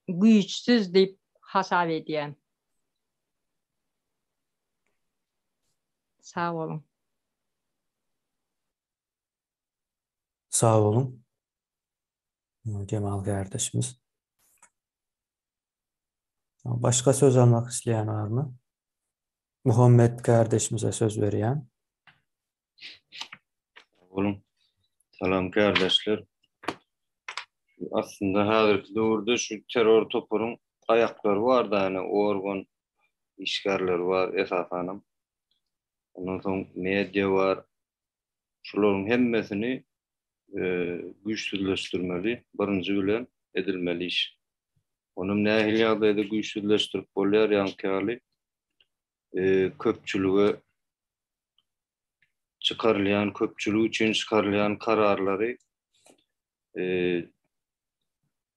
güýçsüz diýip hasap edýän. Sag boluň. Sag boluň. Jemal kardeşimiz. Başga söz almak isleýän barmy? Muhammet kardeşimize söz berýän. Sag boluň. Salam kardeşler. Aslynda häzirki döwürde şu terror toparyň aýaklary bar da, ýani organ işgärleri bar esasanam. Ondan soň media bar. Şularyň hemmesini güýçsüzleşdirmeli, birinji bilen edilmeli iş. Onam nähili ýagdaýda güýçsüzleşdirip bolýar, ýaňky ýaly köpçülige çykarylýan, köpçülik üçin çykarylýan kararlary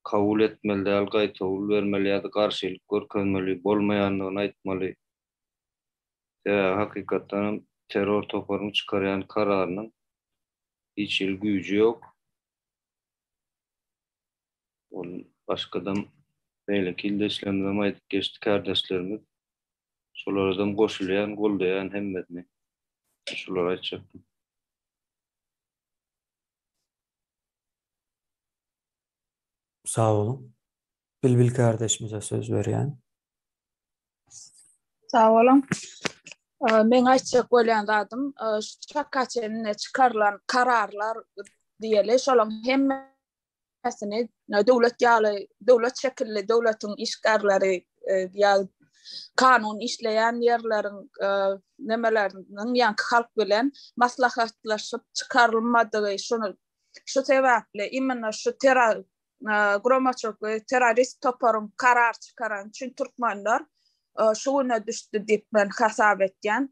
kabul etmeli däl, gaýtawul bermeli ýa-da garşylyk görkezmeli, bolmaýandygyny aýtmaly. Sebäbi hakykatdan hem terror toparynyň çykarýan kararynyň hiç hili güýji ýok. Ol başgadam beýleki ildeşlerimizem aýdyp geçdi kärdeşlerimiz. Şolarada goşulýan, goldaýan hemmesini. Şulary aýtjakdym. Sag boluň. Bilbil kardeşimize söz berýän. Sag boluň. Meň aýtjak bolýan zadym, şu çaka çenli çykarylan kararlar diýeli, şolaryň hemmesini döwlet ýaly, döwlet şekilli döwletiň işgärleri ýa kanun işleýän ýerleriň nemeleriniň ýaňky halk bilen maslahatlaşyp çykarylmadygy, şuny şu sebäpli imенно şu guramaçylykly terrorist toparyň karar çykarany üçin türkmenler şu güne düşdi diýip men hasap etýän.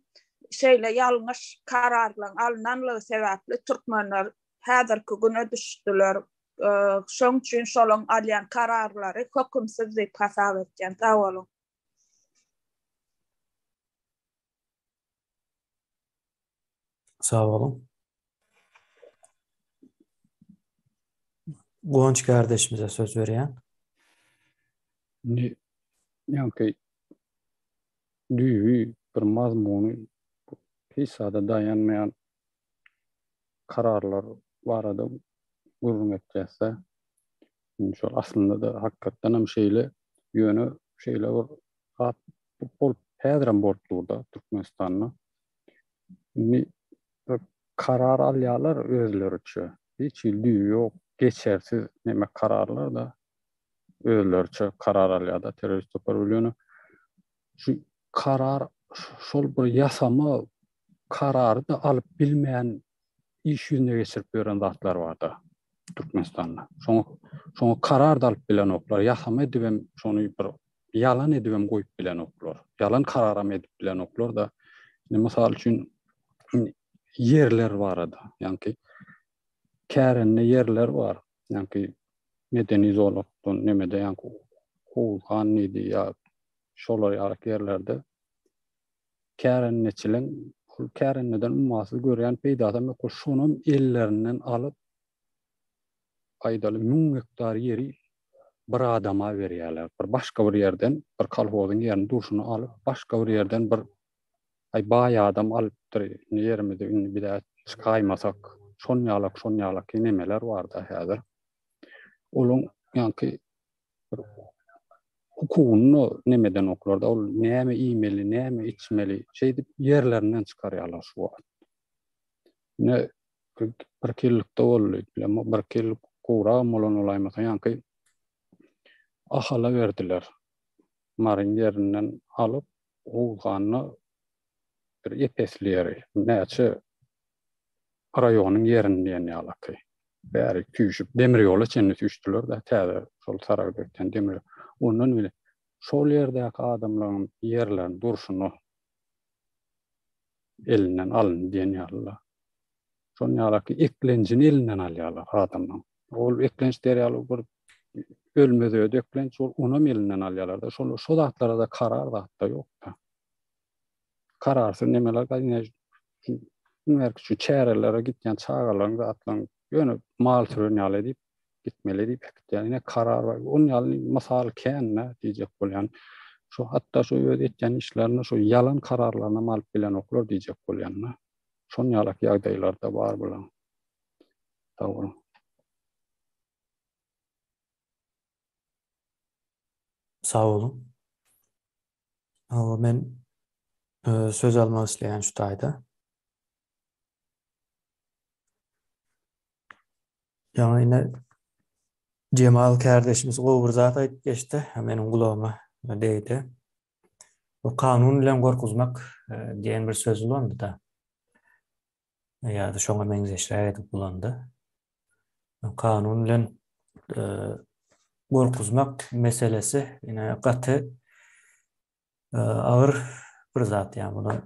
Şeýle ýalňyş kararlaryň alynanlygy sebäpli türkmenler häzirki güne düşdüler. Şoň üçin şolaryň alýan kararlary hökümsiz diýip hasap etýän. Sag boluň. Sag boluň. Guwanç kardeşimize söz berýän. Indi ýaňky düýbi bir mazmuny hiç zada daýanmaýan kararlar barada gürrüň etýäs-de. Şol aslynda-da hakykatdan hem şeýle, ýöne şeýle bir zat bolup häzirem bolup dur-da Türkmenistanda. Indi bir karar alýarlar özleriçe. Hiç hili düýbi ýok, geçersiz neme kararlar-da. Özleriçe karar alýar-da terrorist topar ýöne şu karar şol bir ýasama karary-da alyp bilmän iş ýüzüne geçirip ýören zatlar barda Türkmenistanda. Şoňa şoňa karar da alyp bilenoklar, ýasama edibem şony bir ýalan edibem goýup bilenoklar. Ýalan kararam edip bilenoklar da. Indi mysal üçin ýerler barada, ýaňky kärende ýerler bar. Ýaňky medeni zolakdan nemede ýaňky Howuzhan diýdi ýa şolar ýaly ýerlerde kärendeçiligiň ol kärendeden ummasyz görýän peýdasam ýok. Şonam ellerinden alyp aýdaly 1000 gektar ýeri bir adama berýärler. Bir başga bir ýerden bir kolhozyň ýerini durşuna alyp, başga bir ýerden bir aý baý adam alypdyr indi ýerimizi indi bizä çykaýmasak şon ýalak şon ýalak nemeler barda häzir. Olaň ýaňky bir hukugyny neme edenoklarda ol näme iýmeli, näme içmeli, şeýdip ýerlerinden çykarýarlar şu wagt. Ine bir ýyllykda boldy, bilemok bir ýyl gowragam bolan bolaýmasa ýaňky Ahala berdiler. Maryň ýerinden alyp Owganda bir ep-esli ýeri, näçe raýonyň ýerini diýen ýalaky. Bäri süýşüp, demir ýola çenli süýşdüler-de, täze şol Saragdökden demir Ondan bile şol ýerdäki adamlaryň ýerlerini durşuna elinden alyndy diýen ýaly-la. Şonuň ýalaky eklenjini elinden alýarlar adamlaryň. Ol eklenç der ýaly bir ölmez ödi eklenç, ol onam elinden alýarlar-da. Şol şo zatlara-da karar zatda ýok-da. Kararsyz nemeler ine iň şu çärelere gitýän çagalaryň zatlaryň ýöne mal süren ýaly edip gitmeli diýip äkitýär. Ine karar bar. Onun ýaly mysal kän-de diýjek bolýan. Şu hatda şu öz etýän işlerinde şu ýalan kararlaryny alyp bilenoklar diýjek bolýan-da. Şon ýalak ýagdaýlarda bar bular. Sag boluň. Sag boluň. Hawa men söz almak isleýän şu taýda. Ýaňy ine Jemal kärdeşimiz gowy bir zat aýdyp geçdi, meniň gulagyma degdi. Bu kanun bilen gorkuzmak diýen bir söz ulandy-da. Ýa-da şoňa meňzeşräk edip ulandy. Kanun bilen gorkuzmak meselesi ine gaty agyr bir zat ýa muny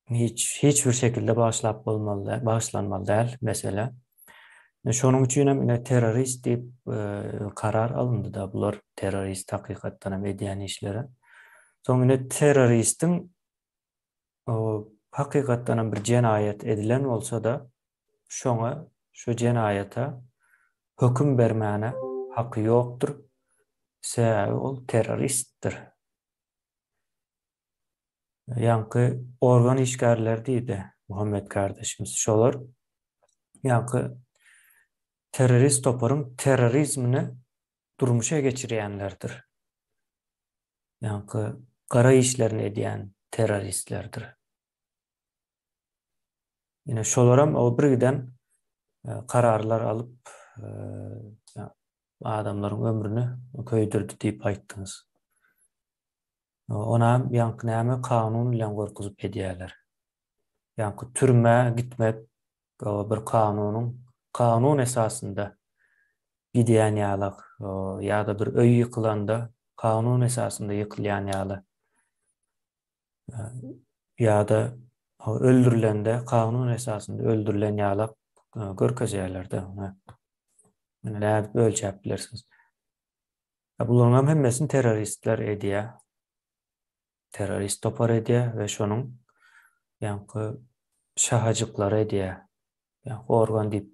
hiç hiç bir şekilde bagyşlap bolmaly bagyşlanmaly däl mesele. Şonuň üçin hem ine terrorist diýip karar alyndy da bular terrorist hakykatdan hem edýän işleri. Soň ine terroristiň hakykatdan hem bir jenaýat edilen bolsa-da şoňa şu jenaýata höküm bermäne haky ýokdur. Sebäbi ol terroristdir. Ýaňky organ işgärleri diýdi Muhammet kardeşimiz. Şolar ýaňky terrorist toparyň terrorizmini durmuşa geçirýänlerdir. Ýaňky gara işlerini edýän terroristlerdir. Ine şolaram o bir giden e, kararlar alyp e, adamlaryň ömrüni köýdürdi diýip aýtdyňyz. Onam ýaňky näme kanun bilen gorkuzyp edýärler. Ýaňky türmä gitmek bir kanunyň kanun esasynda gidýän ýalak ýa-da bir öý ýykylanda kanun esasynda ýykylýan ýaly ýa-da öldürilende kanun esasynda öldürilen ýalak görkezýärler-de. Nädip ölçäp bilersiňiz? Bularyň hem hemmesini terroristler edýär. Terrorist topar edýär we şonuň ýaňky şahajyklary edýär. Ýaňky organ diýip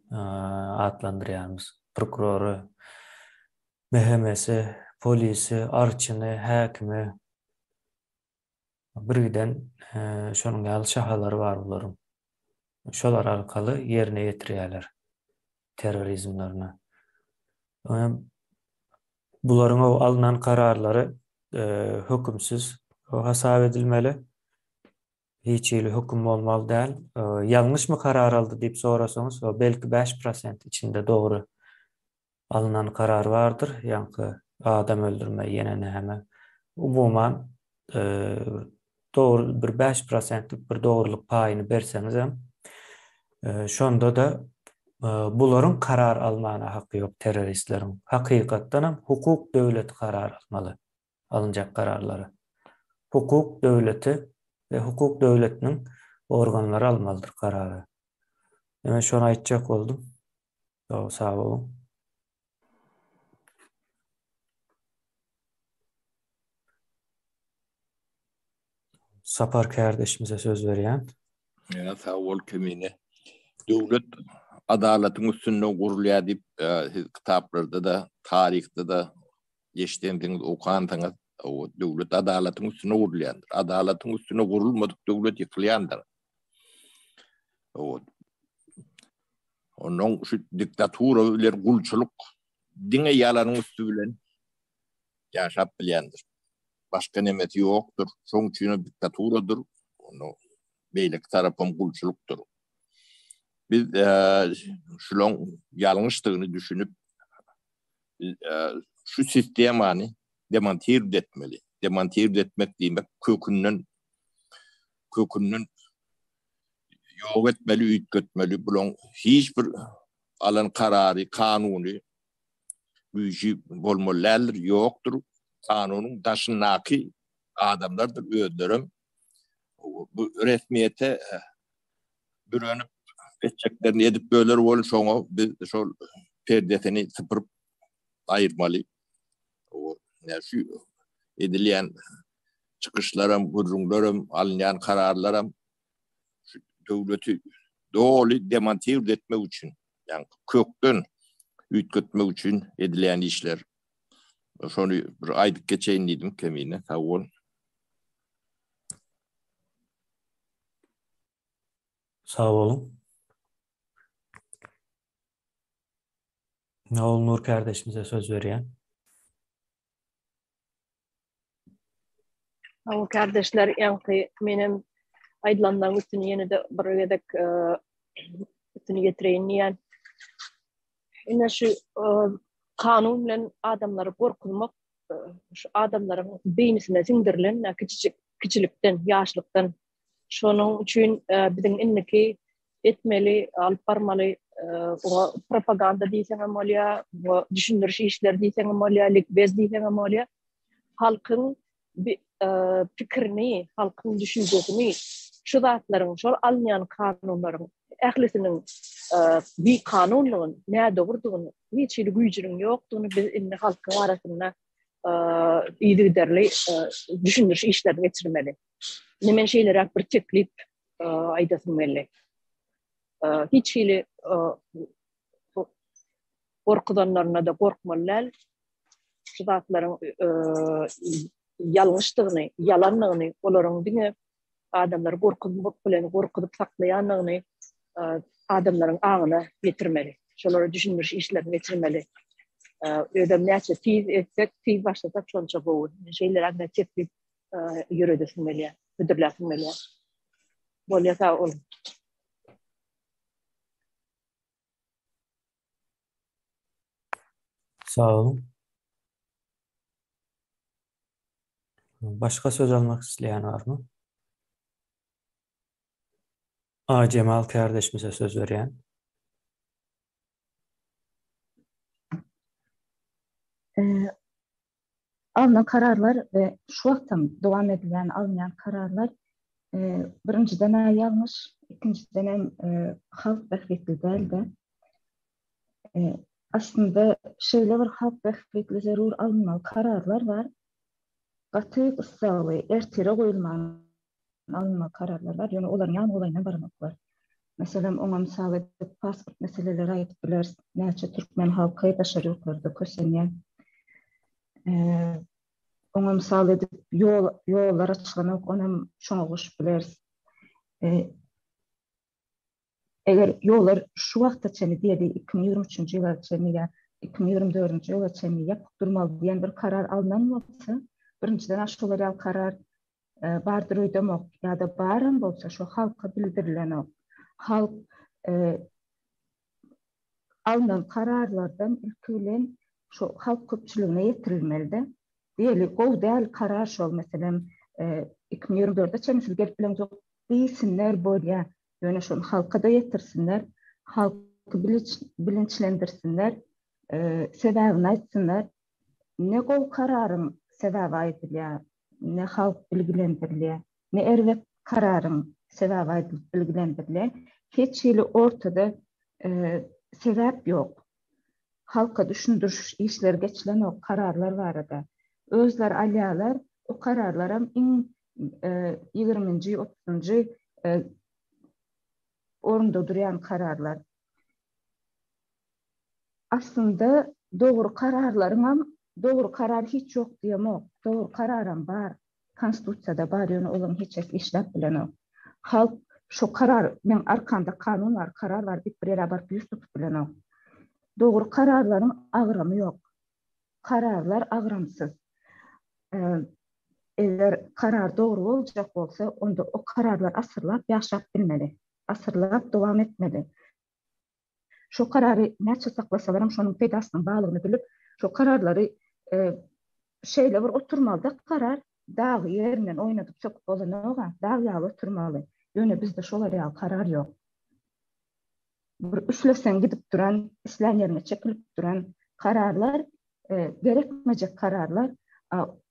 atlandyrýarymyz. Prokurory, MHM-si, polisi, arçyny, häkimi birgiden şonuň ýaly şahalary bar bularyň. Şolar arkaly ýerine ýetirýärler terrorizmlerini. Bularyň alnan kararlary hökümsiz hasap edilmeli. Hiç hili höküm bolmaly däl. Ýalňyşmy karar aldy diýip sorasaňyz, belki 5% içinde dogry alnan karar bardyr. Ýaňky adam öldürme ýene näme. Umuman dogry bir 5 prosentlik bir dogrulyk paýyny berseňizem, şonda-da bularyň karar almana haky ýok terroristleriň. Hakykatdanam hukuk döwleti karar almaly. Alynjak kararlary. Hukuk döwleti we hukuk döwletiniň organlary almalydyr karary. Men şony aýtjak boldum. Sag boluň. Sapar kärdeşimize söz berýän. Ýa sag bol Kemine. Döwlet adalatyň üstünde gurulýar diýip siz kitaplarda-da, taryhda-da eşidensiňiz, okansyňyz. Döwlet adalatyň üstünde gurulýandyr. Adalatyň üstünde gurulmadyk döwlet ýykylýandyr. Ondan şu diktatura bilen gulçulyk diňe ýalanyň üsti bilen ýaşap bilýändir. Başga nemesi ýokdur. Şoň üçin hem diktaturadyr. Onda beýleki tarapam gulçulykdyr. Biz şulaň ýalňyşdygyny düşünip şu sistemany demontird etmeli. Demontird etmek diýmek kökünden kökünden ýok etmeli, üýtgetmeli. Bulaň hiç bir alan karary, kanuny güýji bolmaly däldir, ýokdur. Kanunyň daşyndaky adamlardyr özlerem bu resmiýete bürenip etjeklerini edip böler bolup şoňa biz şol perdesini sypyryp aýyrmaly. Şu edilýän çykyşlaram, gürrüňlerem, alynýan kararlaram şu döwleti doly demontird etmek üçin, ýagny kökden üýtgetmek üçin edilýän işler. Şony bir aýdyp geçeýin diýdim Kemine. Sag bol. Sag boluň. Ogulnur kärdeşimize söz berýän. Hawa kardeşler, ýaňky menem aýdylanlaryň üstüni ýene-de bir gezek e, üstüni ýetireýin diýýän. Ine şu e, kanun bilen adamlary gorkuzmak e, şu adamlaryň beýnisine siňdirilen kiçijik kiçilikden, ýaşlykdan. Şonuň üçin biziň indiki etmeli, alyp barmaly oňa propaganda diýseň hem bolýar, bu düşündiriş işleri diýseň hem bolýar, likbez diýseň hem bolýar. Halkyň pikirini, halkyň düşünjesini şu zatlaryň, şol alynýan kanunlaryň ählisiniň bikanunlygyny, nädogrudygyny, hiç hili güýjüniň ýokdugyny biz indi halkyň arasynda yzygiderli düşündiriş işlerini geçirmeli. Indi men şeýleräk bir teklip aýdasym geldi. Hiç hili gorkuzanlaryna-da gorkmaly däl. Şu zatlaryň ýalňyşdygyny, ýalandygyny, olaryň diňe adamlary gorkuzmak bilen gorkuzyp saklaýandygyny adamlaryň aňyna ýetirmeli. Şolara düşündiriş işlerini geçirmeli. Özem näçe tiz etsek, tiz başlasak şonça gowy. Şeýleräk men teklip ýöredesim gelýär, hödürläsim gelýär. Bolýar, sag boluň. Sag boluň. Başga söz almak isleýän barmy? Aýjemal kärdeşimize söz berýän. Alnan kararlar we şu wagtam dowam edilýän alynýan kararlar birinjiden-ä ýalňyş, ikinjidenem halk bähbitli däl-de. Aslynda şeýle bir halk bähbitli zerur alynmaly kararlar bar. Gaty gyssagly, ertire goýulman alynmaly kararlar bar, ýöne olaryň ýan golaýyna baranoklar. Meselem, oňa mysal edip pasport meseleleri aýdyp bileris. Näçe türkmen halky daşary ýurtlarda kösenýär. Oňa mysal edip ýol ýollar açylanok, onam şoňa goşup bileris. Eger ýollar şu wagta çenli diýeli 2023-nji ýyla çenli ýa. 2024-nji ýyla çenli ýapyk durmaly diýen bir karar alnan bolsa, birinjiden şolar ýaly karar bardyr öýdemok ýa-da baram bolsa şo halka bildirilenok. Halk alnan kararlardan ilki bilen şo halk köpçüligine ýetirilmeli-de. Diýeli, gowy däl karar şol, meselem, 2024-e çenli siz gelip bileňzok diýsinler bolýa. Ýöne şony halka-da ýetirsinler, halky bilinçlendirsinler, sebäbini aýtsynlar. Ne gowy kararyň sebäbi aýdylýar, ne halk bilgilendirilýär, ne erbet kararyň sebäbi aýdylyp bilgilendirilýär. Hiç hili ortada sebäp ýok. Halka düşündiriş işleri geçilenok kararlar barada. Özleri alýarlar, o kararlaram iň ýigriminji, otuzynjy orunda durýan kararlar. Aslynda dogry kararlaryňam, dogry karar hiç ýok diýemok, dogry kararam bar, konstitusiýada bar, ýöne olaryň hiç hisi işläp bilenok. Halk şo karar, meň arkamda kanun bar, karar bar diýip bir ýere baryp ýüz tutup bilenok. Dogry kararlaryň agramy ýok. Kararlar agramsyz. Eger karar dogry boljak bolsa, onda o kararlar asyrlap ýaşap bilmeli, asyrlap dowam etmeli. Şo karary näçe saklasalaram şonuň peýdasynyň barlygyny bilip, şo kararlary şeýle bir oturmalyda karar dagy ýerinden oýnadyp söküp bolanok-a, dag ýaly oturmaly. Ýöne bizde şolar ýaly karar ýok. Bir üfleseň gidip duran, islän ýeriňe çekilip duran kararlar, gerekmejek kararlar.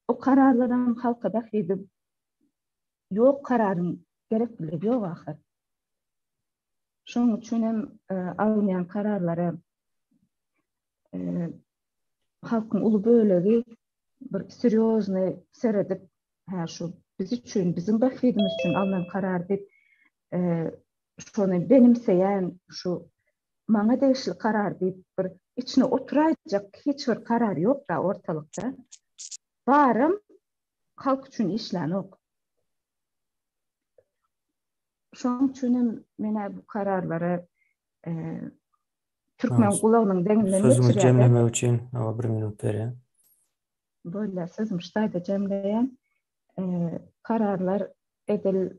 O kararlaram halka bähbidi ýok kararyň gerekliligi ýok ahyr. Şonuň üçin hem alynýan kararlara halkyň uly bölegi bir serýoznyý seredip, hä şu biz üçin, biziň bähbidimiz üçin alnan karar diýip, şony benimseýän, şu maňa degişli karar diýip bir içine oturaýjak hiç bir karar ýok-da ortalykda. Baram halk üçin işlänok. Şonuň üçin hem men bu kararlara türkmen gulagynyň deňinden geçirýär. Sözüňizi jemlemek üçin bir minut berýän. Bolýar, sözümi şu taýda jemleýän. Kararlar edil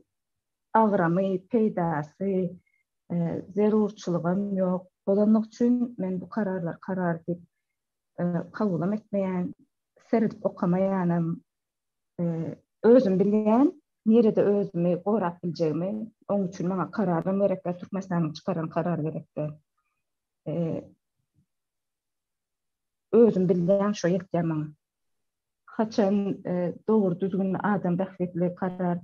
agramy, peýdasy, zerurçylygam ýok bolanlygy üçin men bu kararlary karar diýip kabulam etmeýän, seredip okamaýanam. Özüm bilýän, nirede özümi gorap biljegimi, oň üçin maňa kararam gerek däl, Türkmenistanyň çykaran karary gerek däl. Özüm bilýän, şo ýetýär maňa. Haçan dogry düzgün adam bähbitli karar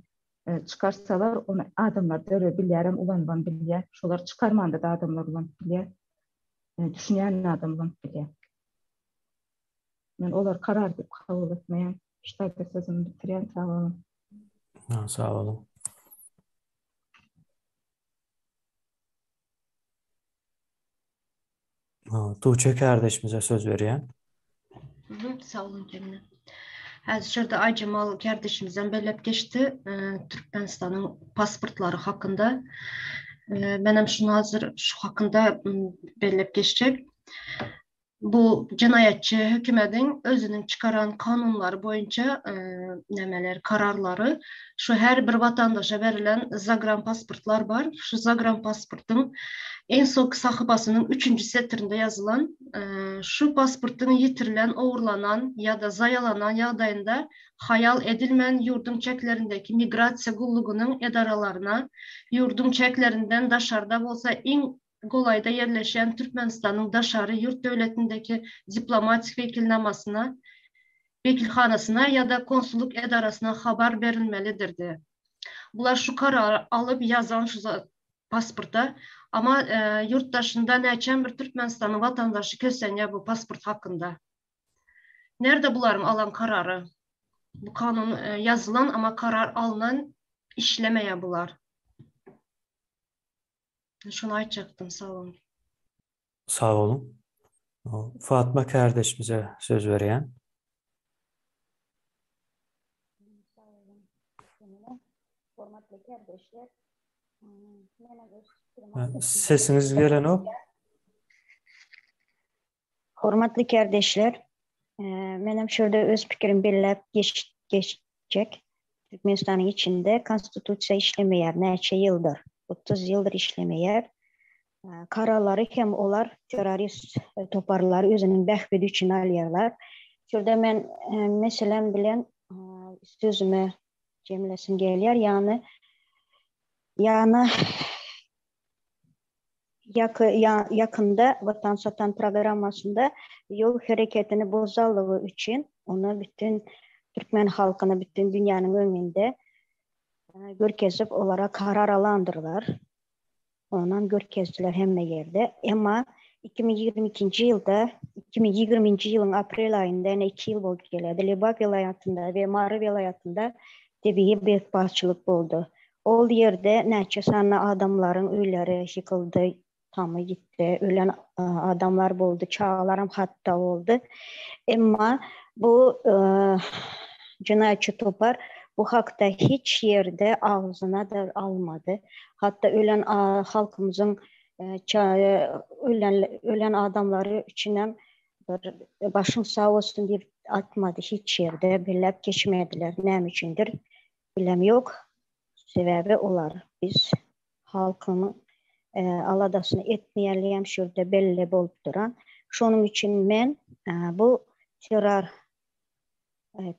çykarsalar, ony adamlar derrew bilýärem, ulanybam bilýär. Şolar çykarmanda-da adamlar ulanyp bilýär. Düşünýän adam ulanyp bilýär. Men olary karar diýip kabul etmeýän. Şu taýda sözümi bitirýän, sag boluň. Sag boluň. Tuğçe kardeşimize söz berýän. Sag boluň Cemile. Häzir şu ýerde Aýjemal kardeşimizem belläp geçdi, Türkmenistanyň pasportlary hakynda. Menem şuny hazir şu hakynda belläp geçjek. Bu jenaýatçy hökümediň özüniň çykaran kanunlary boýunça nämeler, kararlary şu her bir watandaşa berlen zagranpasportlar bar. Şu zagranpasportyň iň soňky sahypasynyň üçünji setirinde ýazylan şu pasportyň ýitirilen, ogurlanan ýa-da zaýalanan ýagdaýynda haýal edilmän ýurduň çäklerindäki migrasiýa gullugynyň edaralaryna, ýurduň çäklerinden daşarda bolsa iň golaýda ýerleşýän Türkmenistanyň daşary ýurt döwletindäki diplomatik wekilnamasyna, wekilhanasyna ýa-da konsullyk edarasyna habar berilmelidirdi. Bular şu karary alyp ýazan şu pasporta, amma ýurt daşynda näçen bir Türkmenistanyň watandaşy kösenýär bu pasport hakynda. Nerde bularyň alan karary? Bu kanun ýazylan, amma karar alnan işlemeýär bular. Şony aýtjakdym, sag boluň. Sag boluň. Fatma kärdeşimize söz berýän. Hormatly kärdeşler, menem öz pikrimi Sesiňiz gelenok. Hormatly kärdeşler, menem şu ýerde öz pikirimi belläp geçjek. Türkmenistanyň içinde konstitusiýa işlemeýär näçe ýyldyr, 30 ýyldyr işlemeýär. Kararlary hem olar terrorist toparlary özüniň bähbidi üçin alýarlar. Şu ýerde men meselem bilen sözümi jemlesim gelýär, ýagny ýagny Ýakynda Watan satan programmasynda ýol hereketini bozanlygy üçin ony bütin türkmen halkyna, bütin dünýäniň öňünde görkezip, olara karar alandyrlar. Onam görkezdiler hemme ýerde. Emma 2022-nji ýylda, 2020-nji ýylyň aprel aýynda, ýene iki ýyl bolup gelýär, Lebap welaýatynda we Mary welaýatynda tebigy betbagtçylyk boldy. Ol ýerde näçe sanly adamlaryň öýleri ýykyldy, tamy ýitdi, ölen adamlar boldy, çagalaram hatda boldy. Emma bu jenaýatçy topar bu hakda hiç ýerde agzyna-da almady. Hatda ölen halkymyzyň ölen ölen adamlary üçinem bir başyň sag bolsun diýip aýtmady hiç ýerde, belläp geçmediler. Näme üçindir? Bilem ýok. Sebäbi olar biz halkyň aladasyny etmeýänligem şu ýerde belli bolup duran. Şonuň üçin men bu terror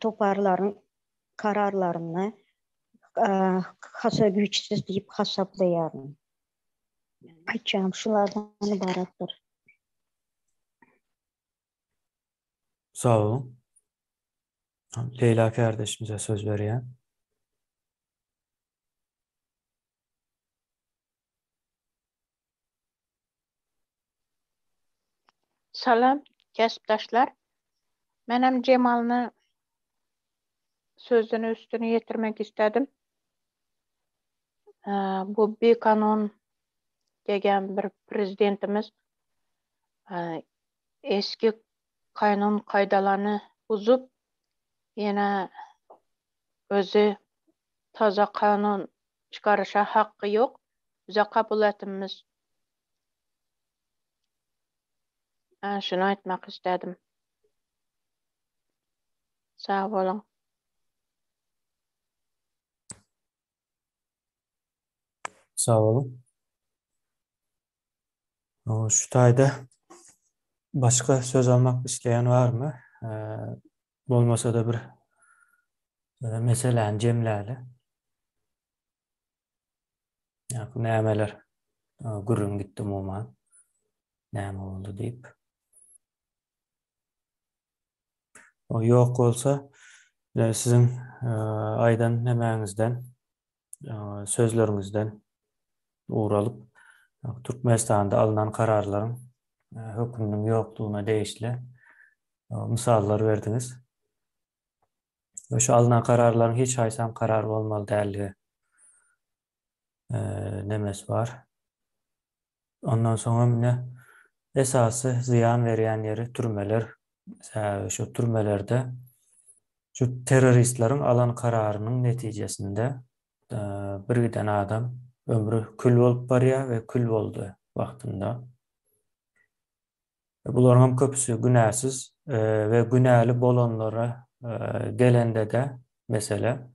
toparlaryň kararlaryny hasa güýçsüz diýip hasaplaýaryn. Aýtjagym şulardan ybaratdyr. Sag boluň. Leýla kärdeşimize söz berýän. Salam kespdaşlar. Menem Jemalyny sözüni üstüni ýetirmek istedim. Bu bikanun degen bir prezidentimiz eski kanun kaýdalany buzup, ýene özi taza kanun çykaryşa haky ýok. Bize kabul etimiz. Şuny aýtmak istedim. Sag boluň. Sag boluň. Şu taýda başga söz almak isleýän barmy? Bolmasa-da bir meseläni jemläli. Ýa nämeler gürrüň gitdi umuman? Näme boldy diýip. O ýok bolsa, siziň aýdan nemäňizden, sözleriňizden ugur alyp, Türkmenistanda alnan kararlaryň höküminiň ýokdugyna degişli mysallar berdiňiz. We şu alnan kararlaryň hiç haýsam karar bolmaly däldigi nemesi bar. Ondan soňam ine esasy zyýan berýän ýeri türmeler. Sebäbi şu türmelerde şu terroristleriň alan kararynyň netijesinde bir giden adam ömri kül bolup barýar we kül boldy wagtynda. Bularyň hem köpüsi günäsiz we günäli bolanlara gelende-de mesele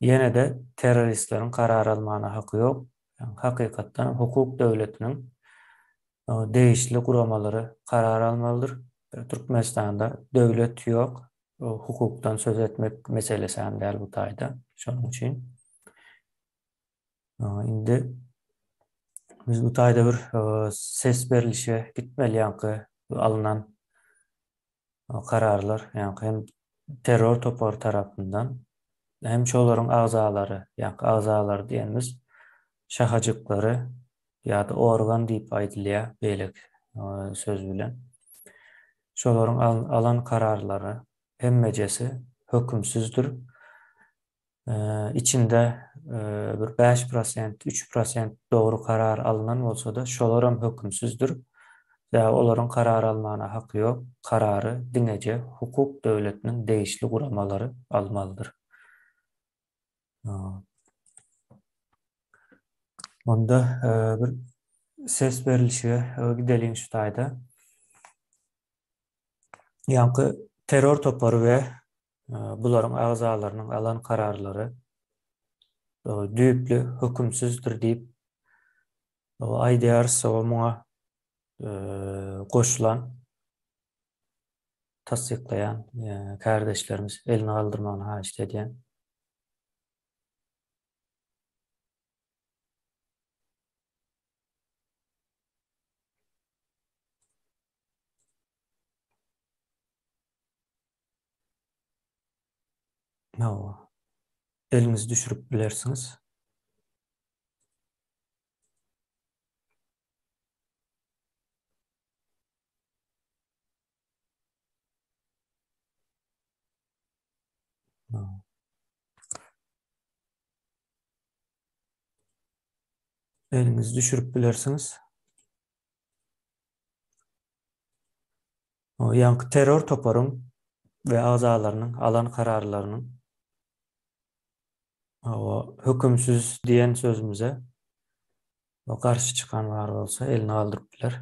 ýene-de terroristleriň karar almana haky ýok. Hakykatdan hukuk döwletiniň degişli guramalary karar almalydyr. Türkmenistanda döwlet ýok. Hukukdan söz etmek meselesi hem däl bu taýda. Şonuň üçin Indi biz bu taýda bir ses berilişe gitmeli ýaňky alnan kararlar, ýaňky hem terror topary tarapyndan hem şolaryň agzalary, ýaňky agzalary diýenimiz şahajyklary ýa-da organ diýip aýdylýar beýleki söz bilen. Şolaryň alan kararlary hemmejesi hökümsizdir. Içinde bir 5 prosent, 3 prosent dogry karar alnan bolsa-da, şolaram hökümsizdir. Sebäbi olaryň karar almana haky ýok. Karary diňeje hukuk döwletiniň degişli guramalary almalydyr. Onda bir ses berilişige gideliň şu taýda. Ýaňky terror topary we bularyň agzalarynyň alan kararlary düýpli hökümsizdir diýip aýdýarys. Muňa goşulan tassyklaýan kärdeşlerimiz elini galdyrmagyny haýyşt edýän. Hawa. Eliňizi düşürip bilersiňiz. Eliňizi düşürip bilersiňiz. Ýaňky terror toparyň we agzalarynyň alan kararlarynyň hökümsiz diýen sözümize garşy çykan bar bolsa elini galdyryp biler.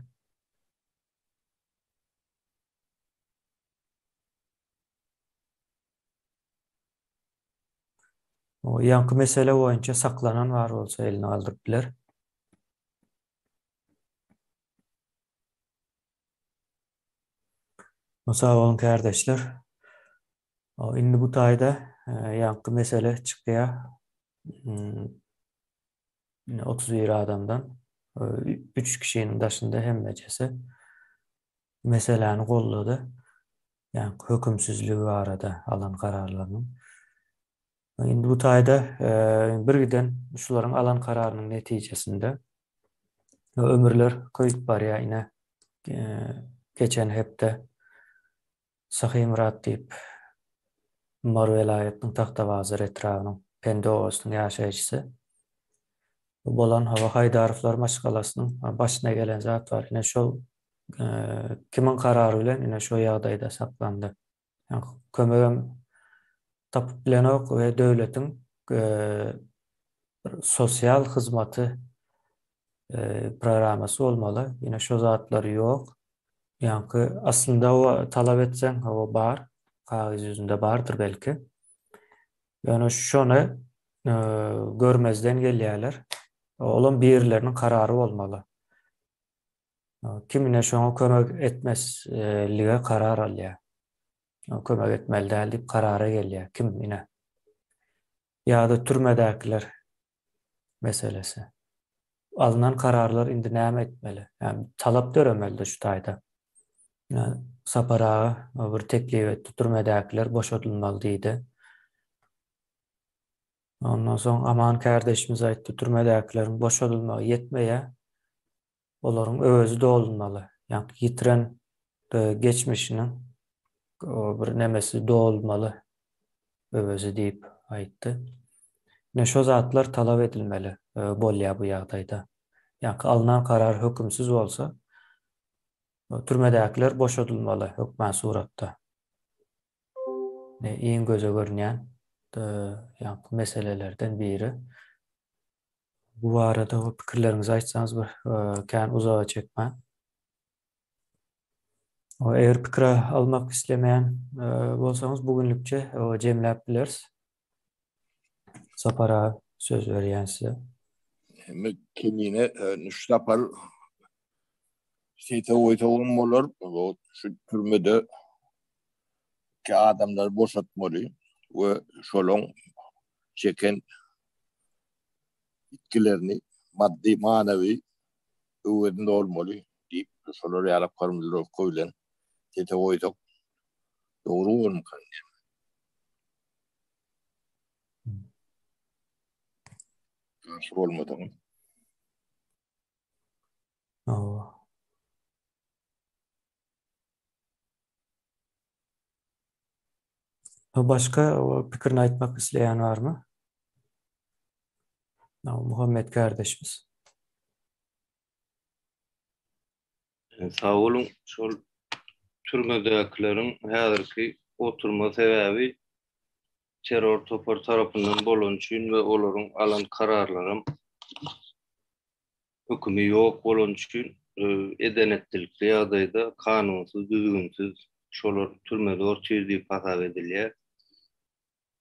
Ýaňky mesele boýunça saklanan bar bolsa elini galdyryp biler. Sag boluň kärdeşler. Indi bu taýda ýaňky mesele çykýar. 31 adamdan 3 kişiniň daşynda hemmejesi meseläni goldady. Ýaňky hökümsizligi barada alan kararlarynyň. Indi bu taýda birgiden şularyň alan kararynyň netijesinde ömürler köýüp barýar. Ine, geçen hepde Sahymyrat diýip, Mary welaýatynyň Tagtabazar etrabynyň Pendi obasynyň ýaşaýjysy bolan hawa Haýdarowlar maşgalasynyň başyna gelen zat bar. Ine şol kimiň karary bilen ine şo ýagdaýda saklandy. Kömegem tapyp bilenok we döwletiň bir sosial hyzmaty programmasy bolmaly. Ýene şo zatlar ýok. Ýaňky aslynda o talap etseň, o bar, kagyz ýüzünde bardyr belki. Ýöne şony görmezden gelýärler. Olam birileriniň karary bolmaly. Kim ine şoňa kömek etmeslige karar alýar. Kömek etmeli däl diýip karara gelýär. Kim ine? Ýa-da türmedäkiler meselesi. Alnan kararlar indi näme etmeli? Ýagny talap döremeli-de şu taýda. Sapar aga bir teklip etdi, türmedäkiler boşadylmaly diýdi. Ondan soň Aman kärdeşimiz aýtdy, türmedäkileriň boşadylmagy ýetmeýär. Olaryň öwezi dolunmaly. Ýagny ýitiren geçmişiniň bir nemesi dolmaly öwezi diýip aýtdy. Ine şo zatlar talap edilmeli bolýar bu ýagdaýda. Ýagny alnan karar hökümsiz bolsa, türmedäkiler boşadylmaly hökman suratda. Iň göze görünýän ýagny meselelerden biri. Bu barada pikirleriňizi aýtsaňyz bir kän uzaga çekmän. Eger pikir almak islemeýän bolsaňyz bu günlükçe jemläp bileris. Sapar aga söz berýän size. Hemme kemine şu sapar sese goýsagam bolar. Şu türmede ki adamlary boşatmaly we şolaň çeken ýitgilerini maddy, manawy öwezini dolmaly diýip, şolar ýaly formulirowka bilen sese goýsak dogry bolarmykan diýýän. Garşy bolmasaňyz. Hawa. Başga pikirini aýtmak isleýän barmy? Muhammet kardeşimiz. Sag boluň. Şol türmedäkileriň häzirki oturma sebäbi terror topar tarapyndan bolany üçin we olaryň alan kararlaram hökümi ýok bolany üçin eden-etdilikli ýagdaýda kanunsyz, düzgünsiz. Şolar türmede otyr diýip hasap edilýär.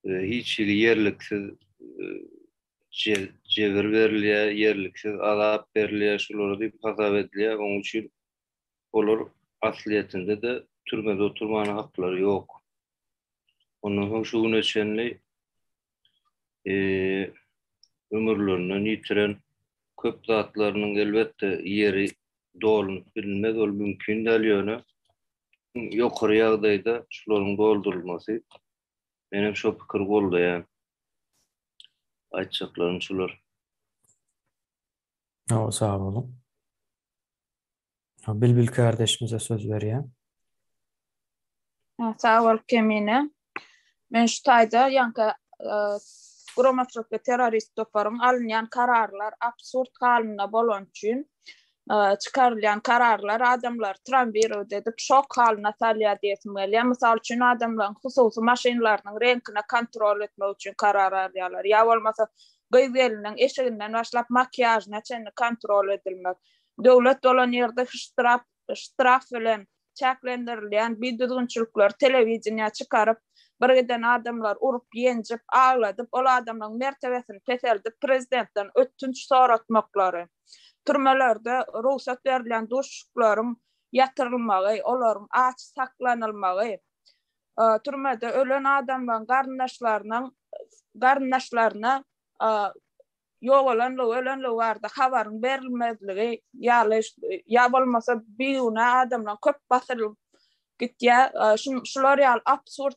Hiç hili ýerliksiz jebir berilýär, ýerliksiz azap berilýär şulara diýip hasap edilýär. Onuň üçin olar aslyýetinde-de türmede oturmana haklary ýok. Ondan soň şu güne çenli ömürlerinden ýitiren köp zatlarynyň elbetde ýeri dolunyp bilinmez, ol mümkin däl ýöne ýokary ýagdaýda şularyň doldurylmasy menem şo pikiri goldaýan. Aýtjaklarym şular. Hawa sag boluň. Bilbil kardeşimize söz berýän. Sag bol Kemine. Men şu taýda ýaňky e, guramaçylykly terrorist toparyň alynýan kararlar absurd halynda bolan üçin e, çykarylýan kararlar adamlary tramwirowat edip şok halyna salýar diýesim gelýär. Mysal üçin adamlaryň hususy maşynlarynyň reňkine kontrol etmek üçin karar alýarlar. Ýa bolmasa gyz-geliniň eşiginden başlap makiýažyna çenli kontrol edilmek. Döwlet bolan ýerde ştraf ştraf bilen çäklendirilýän bidüzgünçilikleri telewideniýä çykaryp, birgiden adamlary urup, ýenjip, agladyp, ol adamlaryň mertebesini peseldip, prezidentden ötünç soratmaklary, türmelerde rugsat berilýän duşuşyklaryň ýatyrylmagy, olaryň aç saklanylmagy, türmede ölen adamlaryň garyndaşlarynyň garyndaşlaryna ýogalanlygy, ölenligi barada habaryň berilmezligi ýaly ýa bolmasa bigünä adamlaryň köp basylyp gitýär. Şular ýaly absurd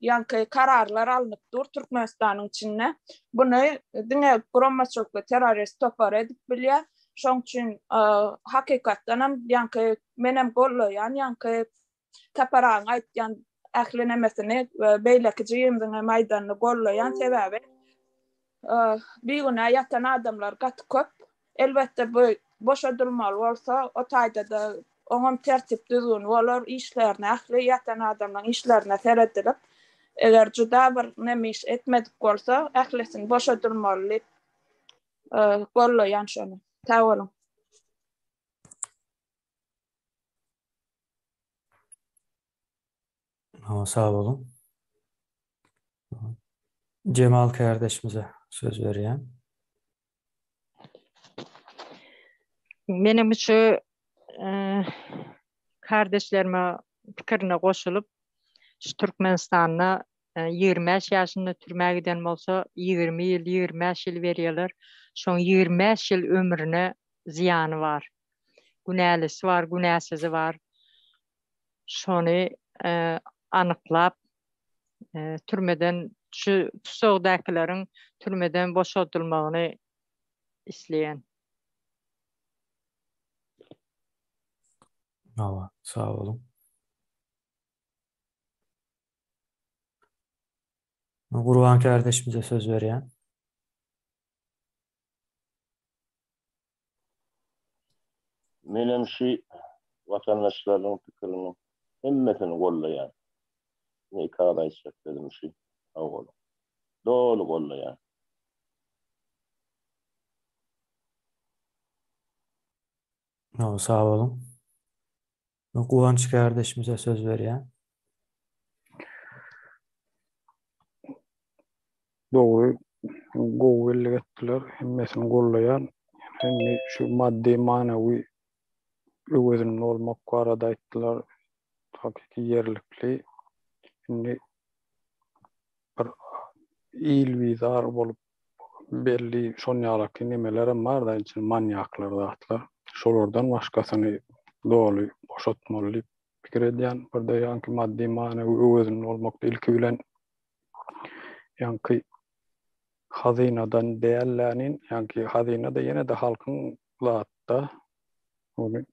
ýaňky kararlar alnyp dur Türkmenistanyň içinde. Buny diňe guramaçylykly terrorist topary edip bilýär. Şoň üçin hakykatdan hem ýaňky menem gollaýan ýaňky Sapar agaň aýtýan ähli nemesini we beýleki jigimiziň hem aýdanyny gollaýan sebäbi bigünä ýatan adamlar gaty köp. Elbetde bu boşadylmaly bolsa o taýda-da oňam tertip düzgüni bolar işlerine ähli ýatan adamlaryň işlerine seredilip eger juda bir neme iş etmedik bolsa ählisini boşadylmaly diýip gollaýan şony. Sag boluň. Sag boluň. Jemal kardeşimize söz berýän. Menem şu kardeşlerime pikirine goşulyp, şu Türkmenistanda 25 ýaşynda türmä giden bolsa, 20 ýyl, 25 ýyl berýärler. Şoň 25 ýyl ömrüne zyýany bar. Günälisi bar, günäsizi bar. Şony anyklap, türmeden şu tussagdakileriň türmeden boşadylmagyny isleýän. Hawa, sag boluň. Gurban kardeşimize söz berýän. Menem şu watandaşlaryň pikirini hemmesini gollaýan. Ine iki agyz aýtjak sözüm şu. Sag boluň. Doly gollaýan. Sag boluň. Guwanç kardeşimize söz berýän. Dogry, gowy bellik etdiler. Hemmesini gollaýan. Indi şu maddy, manawy öwezini dolmak barada aýtdylar. Hakyky ýerlikli. Indi bir il bizar bolup belli şon ýalaky nemelerem bar-da içinde manýaklar zatlar. Şolardan başgasyny doly boşatmaly diýip pikir edýän. Birde ýaňky maddy manawy öwezini dolmakda ilki bilen ýaňky hazynadan dällänin ýaňky hazyna-da ýene-de halkyň zatda Ony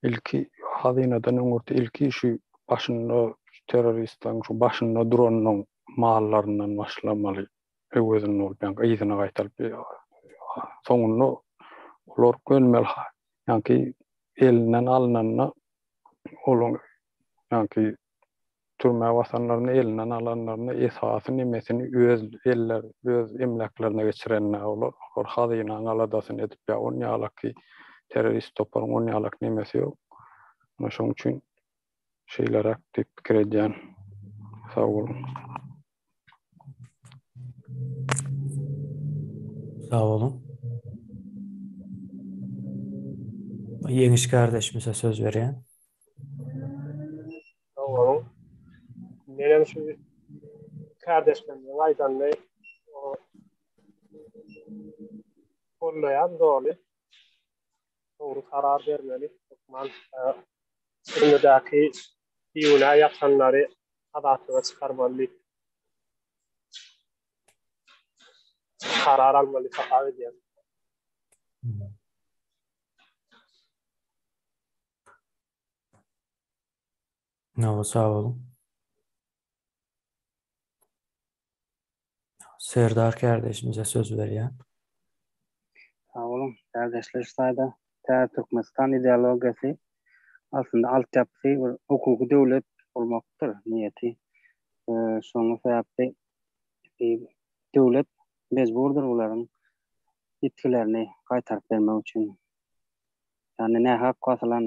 ilki hazynadan öňürti ilki şu başynda terroristleriň şu başynda duranyň mallaryndan başlamaly öwezini bolup ýaňky yzyna gaýtaryp soňunda olar gönümel ýaňky elinden alynanda olaň ýaňky türmä basanlaryny elinden alanlaryny esasy nemesini öz eller öz emläklerine geçirenine olar olar hazynaň aladasyny edip ýa on ýalaky terrorist toparyň on ýalak nemesi ýok. Ana şoň üçin. Şeýleräk diýip pikir edýän. Sag boluň. Sag boluň. Ýeňiş kardeşimize söz berýän. Sag boluň. Menem şu kardeşlerimiziň aýdanyny gollaýan doly. Dogry karar bermeli hökman. Türmedäki bigünä ýatanlary azatlyga çykarmaly diýip karar almaly hasap edýän. Hawa sag boluň. Serdar kärdeşimize söz berýän. Sag boluň, kärdeşler şu taýda Täze Türkmenistan ideologiýasy aslynda altyapysy bir hukuky döwlet bolmakdyr niýeti. Şoňa sebäpli döwlet mejburdyr bularyň ýitgilerini gaýtaryp bermek üçin. Ýagny nähak basylan,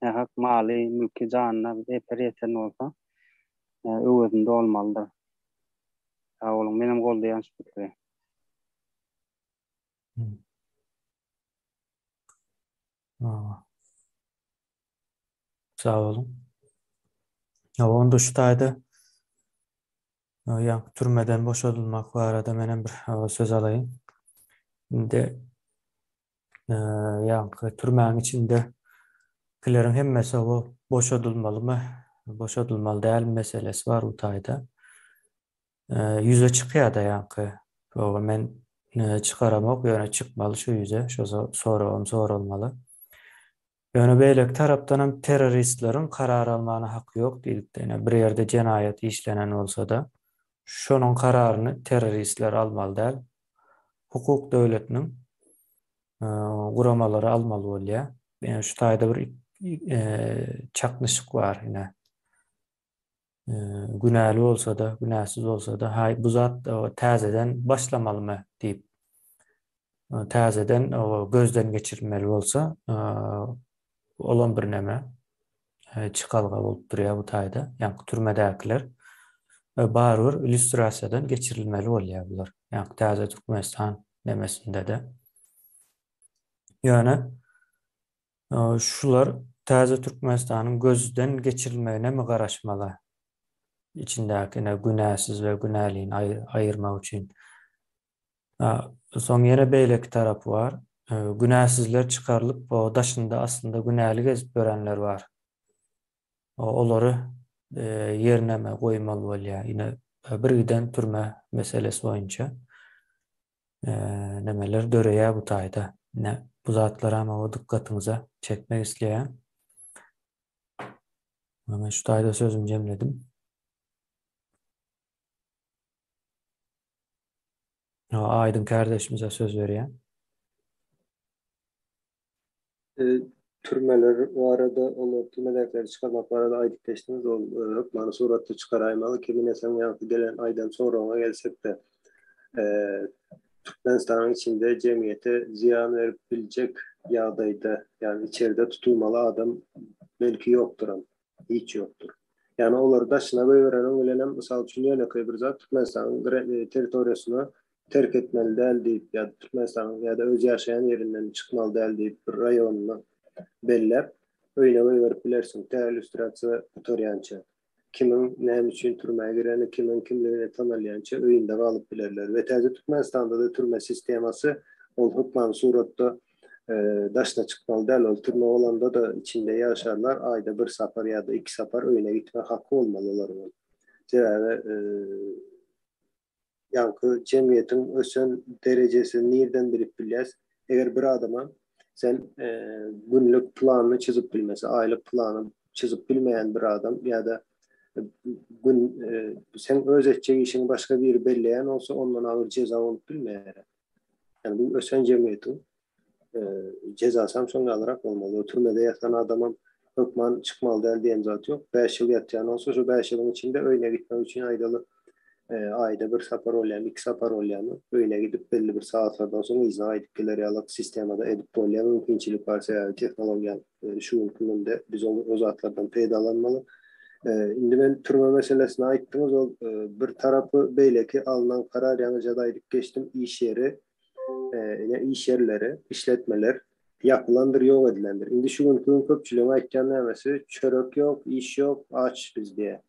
nähak maly, mülki, janyna zeper ýeten bolsa, öwezini dolmalydyr. Sag boluň, menem goldaýan şu pikiri. Sag boluň. Onda şu taýda Ýaňky türmeden boşadylmak barada menem bir söz alaýyn. Indi ýaňky türmäň içinde kileriň hemmesi o boşadylmalymy, boşadylmaly dälmi meselesi bar bu taýda. Ýüze çykýar-da ýaňky. Oba men çykaramok, ýöne çykmaly şu ýüze, şu soragam soralmaly. Ýöne beýleki tarapdanam terroristleriň karar almana haky ýok diýlipdi. Ine bir ýerde jenaýat işlenen bolsa-da, şonuň kararyny terroristler almaly däl. Hukuk döwletiniň guramalary almaly bolýar. Ýöne şu taýda bir çaknyşyk bar ine. Günäli bolsa-da, günäsiz bolsa-da, haý bu zat täzeden başlamalymy diýip täzeden gözden geçirilmeli bolsa, olam birneme çykalga bolup durýar bu taýda. Ýaňky türmedäkiler barybir illýustrasiýadan geçirilmeli bolýar bular. Ýaňky täze Türkmenistan nemesinde-de. Ýöne şular täze Türkmenistanyň gözden geçirilmegine mi garaşmaly? Içindäki ine günäsiz we günälini aýyrmak üçin. Soň ýene beýleki tarapy bar. Günäsizler çykarylyp, daşynda aslynda günäli gezip ýörenler bar. Olary ýerine goýmaly bolýar. Ýene birgiden türme meselesi boýunça nemeler döreýär bu taýda. Ine, bu zatlaram dykgatyňyza çekmek isleýän. Men şu taýda sözümi jemledim. Aýdyň kärdeşimize söz berýän. Türmeler barada, olar türmedäkileri çykarmak barada aýdyp geçdiňiz, ol hökmany suratda çykaraýmaly. Kimine soň ýaňky gelen aýdan soragyňa gelsek-de, Türkmenistanyň içinde jemgyýete zyýan berip biljek ýagdaýda, ýagny içeride tutulmaly adam belki ýokduram. Hiç ýokdur. Ýagny olary daşyna goýbereniň bilenem, mysal üçin, ýönekeý bir zat, Türkmenistanyň territoriýasyny terk etmeli däl diýip ýa-da Türkmenistanyň ýa-da öz ýaşaýan ýerinden çykmaly däl diýip bir raýonyny belläp, öýüne goýberip bilersiň, tä illýustrasiýa gutarýança. Kimiň näme üçin türmä gireni, kimiň kimligini tanalýança öýünde galyp bilerler. We täze Türkmenistanda-da türme sistemasy ol hökmany suratda daşyna çykmaly däl, ol türme bolanda-da içinde ýaşarlar, aýda bir sapar ýa-da iki sapar öýüne gitme haky bolmaly olaryň. Sebäbi Ýaňky jemgyýetiň ösen derejesini nirden bilip bilýäs? Eger bir adama sen günlük planyny çyzyp bilmese, aýlyk planyny çyzyp bilmeýän bir adam ýa-da gün sen öz etjek işiňi başga biri belleýän bolsa, ondan agyr jeza bolup bilmeýär. Ýani bu ösen jemgyýetiň jezasam şoň ýalyrak bolmaly. O türmede ýatan adamam hökman çykmaly däl diýen zat ýok. 5 ýyl ýatýan bolsa, şu 5 ýylyň içinde öýüne gitmek üçin aýdaly aýda bir sapar bolýamy, iki sapar bolýamy, öýüne gidip belli bir sagatlardan soň yzyna gaýdyp geler ýaly sistemada edip bolýar, mümkinçilik bar. Sebäbi tehnologiýa şu günki günde biz o zatlardan peýdalanmaly. Indi men türme meselesini aýtdyňyz, ol bir tarapy beýleki alnan karar ýaňyja-da aýdyp geçdim, iş ýeri, ine iş ýerleri, işletmeler ýapylandyr, ýok edilendir. Indi şu günki gün köpçüligiň aýtýan nämesi, çörek ýok, iş ýok, aç biz diýýär.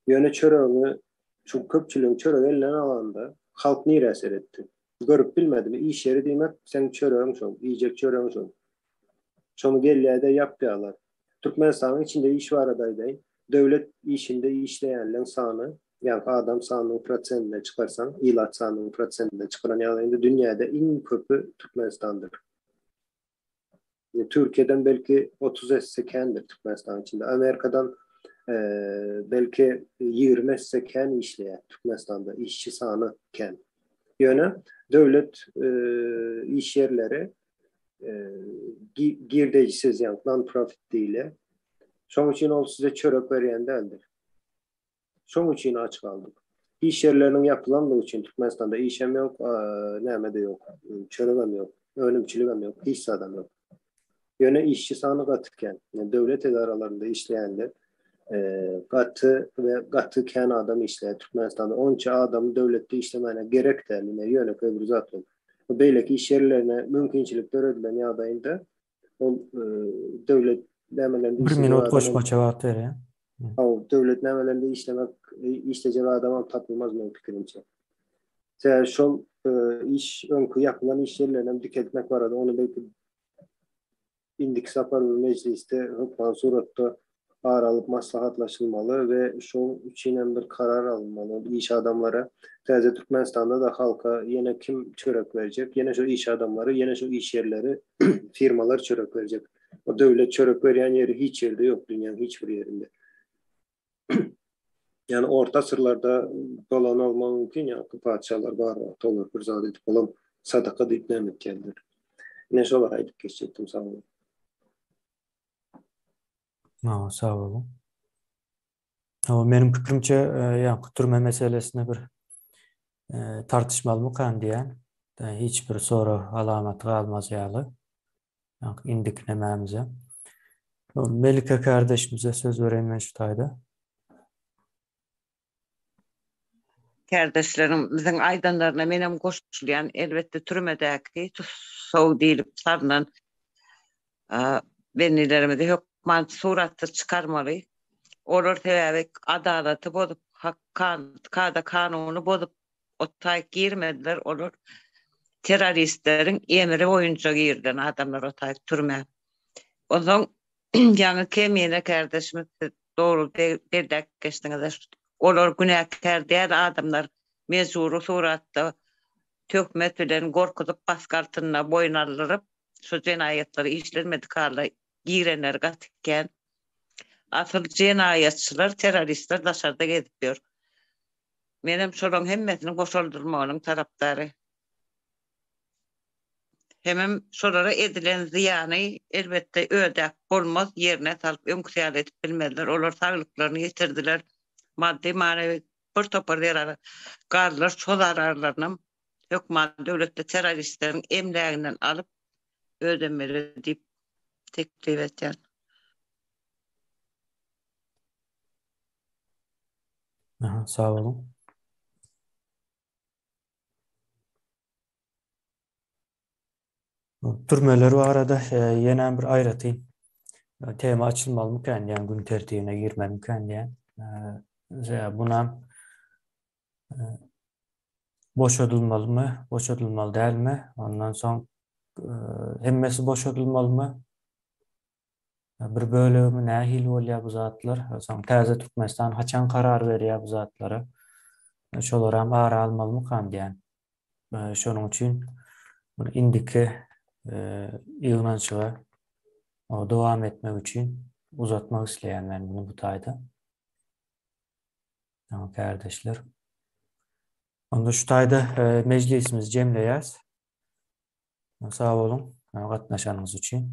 Ýöne çöregiňi, şu köpçüligiň çöregi elinden alanda halk nirä seretdi? Görüp bilmedimi? Iş ýeri diýmek, seň çöregiň şol, iýjek çöregiň şol. Şony gelýär-de ýapýarlar. Türkmenistanyň içinde iş barada aýdaýyn. Döwlet işinde işleýänleň sany, ýagny adam sanynyň prosentine çykarsaň, ilat sanynyň prosentine çykaran ýagdaýynda dünýäde iň köpi Türkmenistandyr. Türkiýeden belki 30 esse kändir Türkmenistanyň içinde. Amerikadan belki 20 esse kän işleýär Türkmenistanda işçi sany kän. Ýöne döwlet iş ýerleri girdejisiz ýagny non-profit diýilýär. Şonuň üçin ol size çörek berýän däldir. Şoň üçin aç galdyk. Iş ýerleriniň ýapylanlygy üçin Türkmenistanda işem ýok, näme-de ýok, çöregem ýok, önümçiligem ýok, hiç zadam ýok. Ýöne işçi sany gaty kän. Ýöne döwlet edaralarynda işleýänler gaty we gaty kän adam işleýär Türkmenistanda. Onça adamy döwletde işlemäne gerek däl, ine ýönekeý bir zat ol. Beýleki iş ýerlerine mümkinçilik döredilen ýagdaýynda ol döwlet nämelerinde Bir minut goşmaça wagt berýän. Haw, döwlet nämelerinde işlemek, işlejek adamam tapylmaz meň pikirimçe. Sebäbi şol iş öňki ýapylan iş ýerlerini hem dikeltmek barada ony belki indiki sapar bir mejlisde hökman suratda ara alyp maslahatlaşylmaly we şoň üçin hem bir karar alynmaly. Ol iş adamlara täze Türkmenistanda-da halka ýene kim çörek berjek? Ýene şo iş adamlary, ýene şo iş ýerleri, firmalar çörek berjek. O döwlet çörek berýän ýeri hiç ýerde ýok, dünýäň hiç bir ýerinde. Ýani orta asyrlarda bolan bolmagy mümkin, ýa patyşalar bar wagty olar bir zat edip olam sadaka diýip näme etýärler. Ine şolary aýdyp geçjekdim, sag boluň. Hawa, sag boluň. Hawa, meniň pikirimçe, ýaňky türme meselesine bir tartyşmalymykan diýýän. Hiç bir sorag alamaty galmaz ýaly. Ýaňky indiki nämämize. Melike kardeşimize söz bereýin men şu taýda. Kärdeşlerimiziň aýdanlaryna menem goşulýan. Elbetde türmedäki tussag diýlip salnan bendilerimizi hökman suratsyz çykarmaly. Olar sebäbi adalaty bozup, kada-kanuny bozup otaýyk girmediler. Olar terroristleriň emri boýunça girilen adamlar otaýyk türmä. Onsoň Ýaňy Kemine kärdeşimiz siz dogry belläp geçdiňiz. Olar günäkär däl adamlar mejbury suratda töhmet bilen gorkuzyp basgy altynda boýun aldyryp şu jenaýatlary işlenmedik halda girenler gaty kän. Asyl jenaýatçylar terroristler daşarda gezip ýör. Menem şolaň hemmesiniň boşaldylmagynyň tarapdary. Hemem şolara edilen zyýany elbetde ödäp bolmaz, ýerine salyp öňküsi ýaly edip bilmezler. Olar saglyklaryny ýitirdiler, maddy, manywy bir topar zerara galdylar. Şo zararlarynam hökman döwletde terroristleriň emläginden alyp ödemeli diýip teklip etýän. Aha, sag boluň. Türmeler barada ýene bir aýratyn tema açylmalymykan diýen gün tertibine girmelimikan diýen. Buna boşadylmalymy, boşadylmaly dälmi? Ondan soň hemmesi boşadylmalymy? Bir bölegimi nähili bolýar bu zatlar? Soň täze Türkmenistan haçan karar berýär bu zatlara? Şolaram ara almalymykan diýen. Şonuň üçin muny indiki ýygnanyşyga dowam etmek üçin uzatmak isleýän men muny bu taýda. Kärdeşler. Onda şu taýda mejlisimizi jemleýäs. Sag boluň gatnaşanyňyz üçin.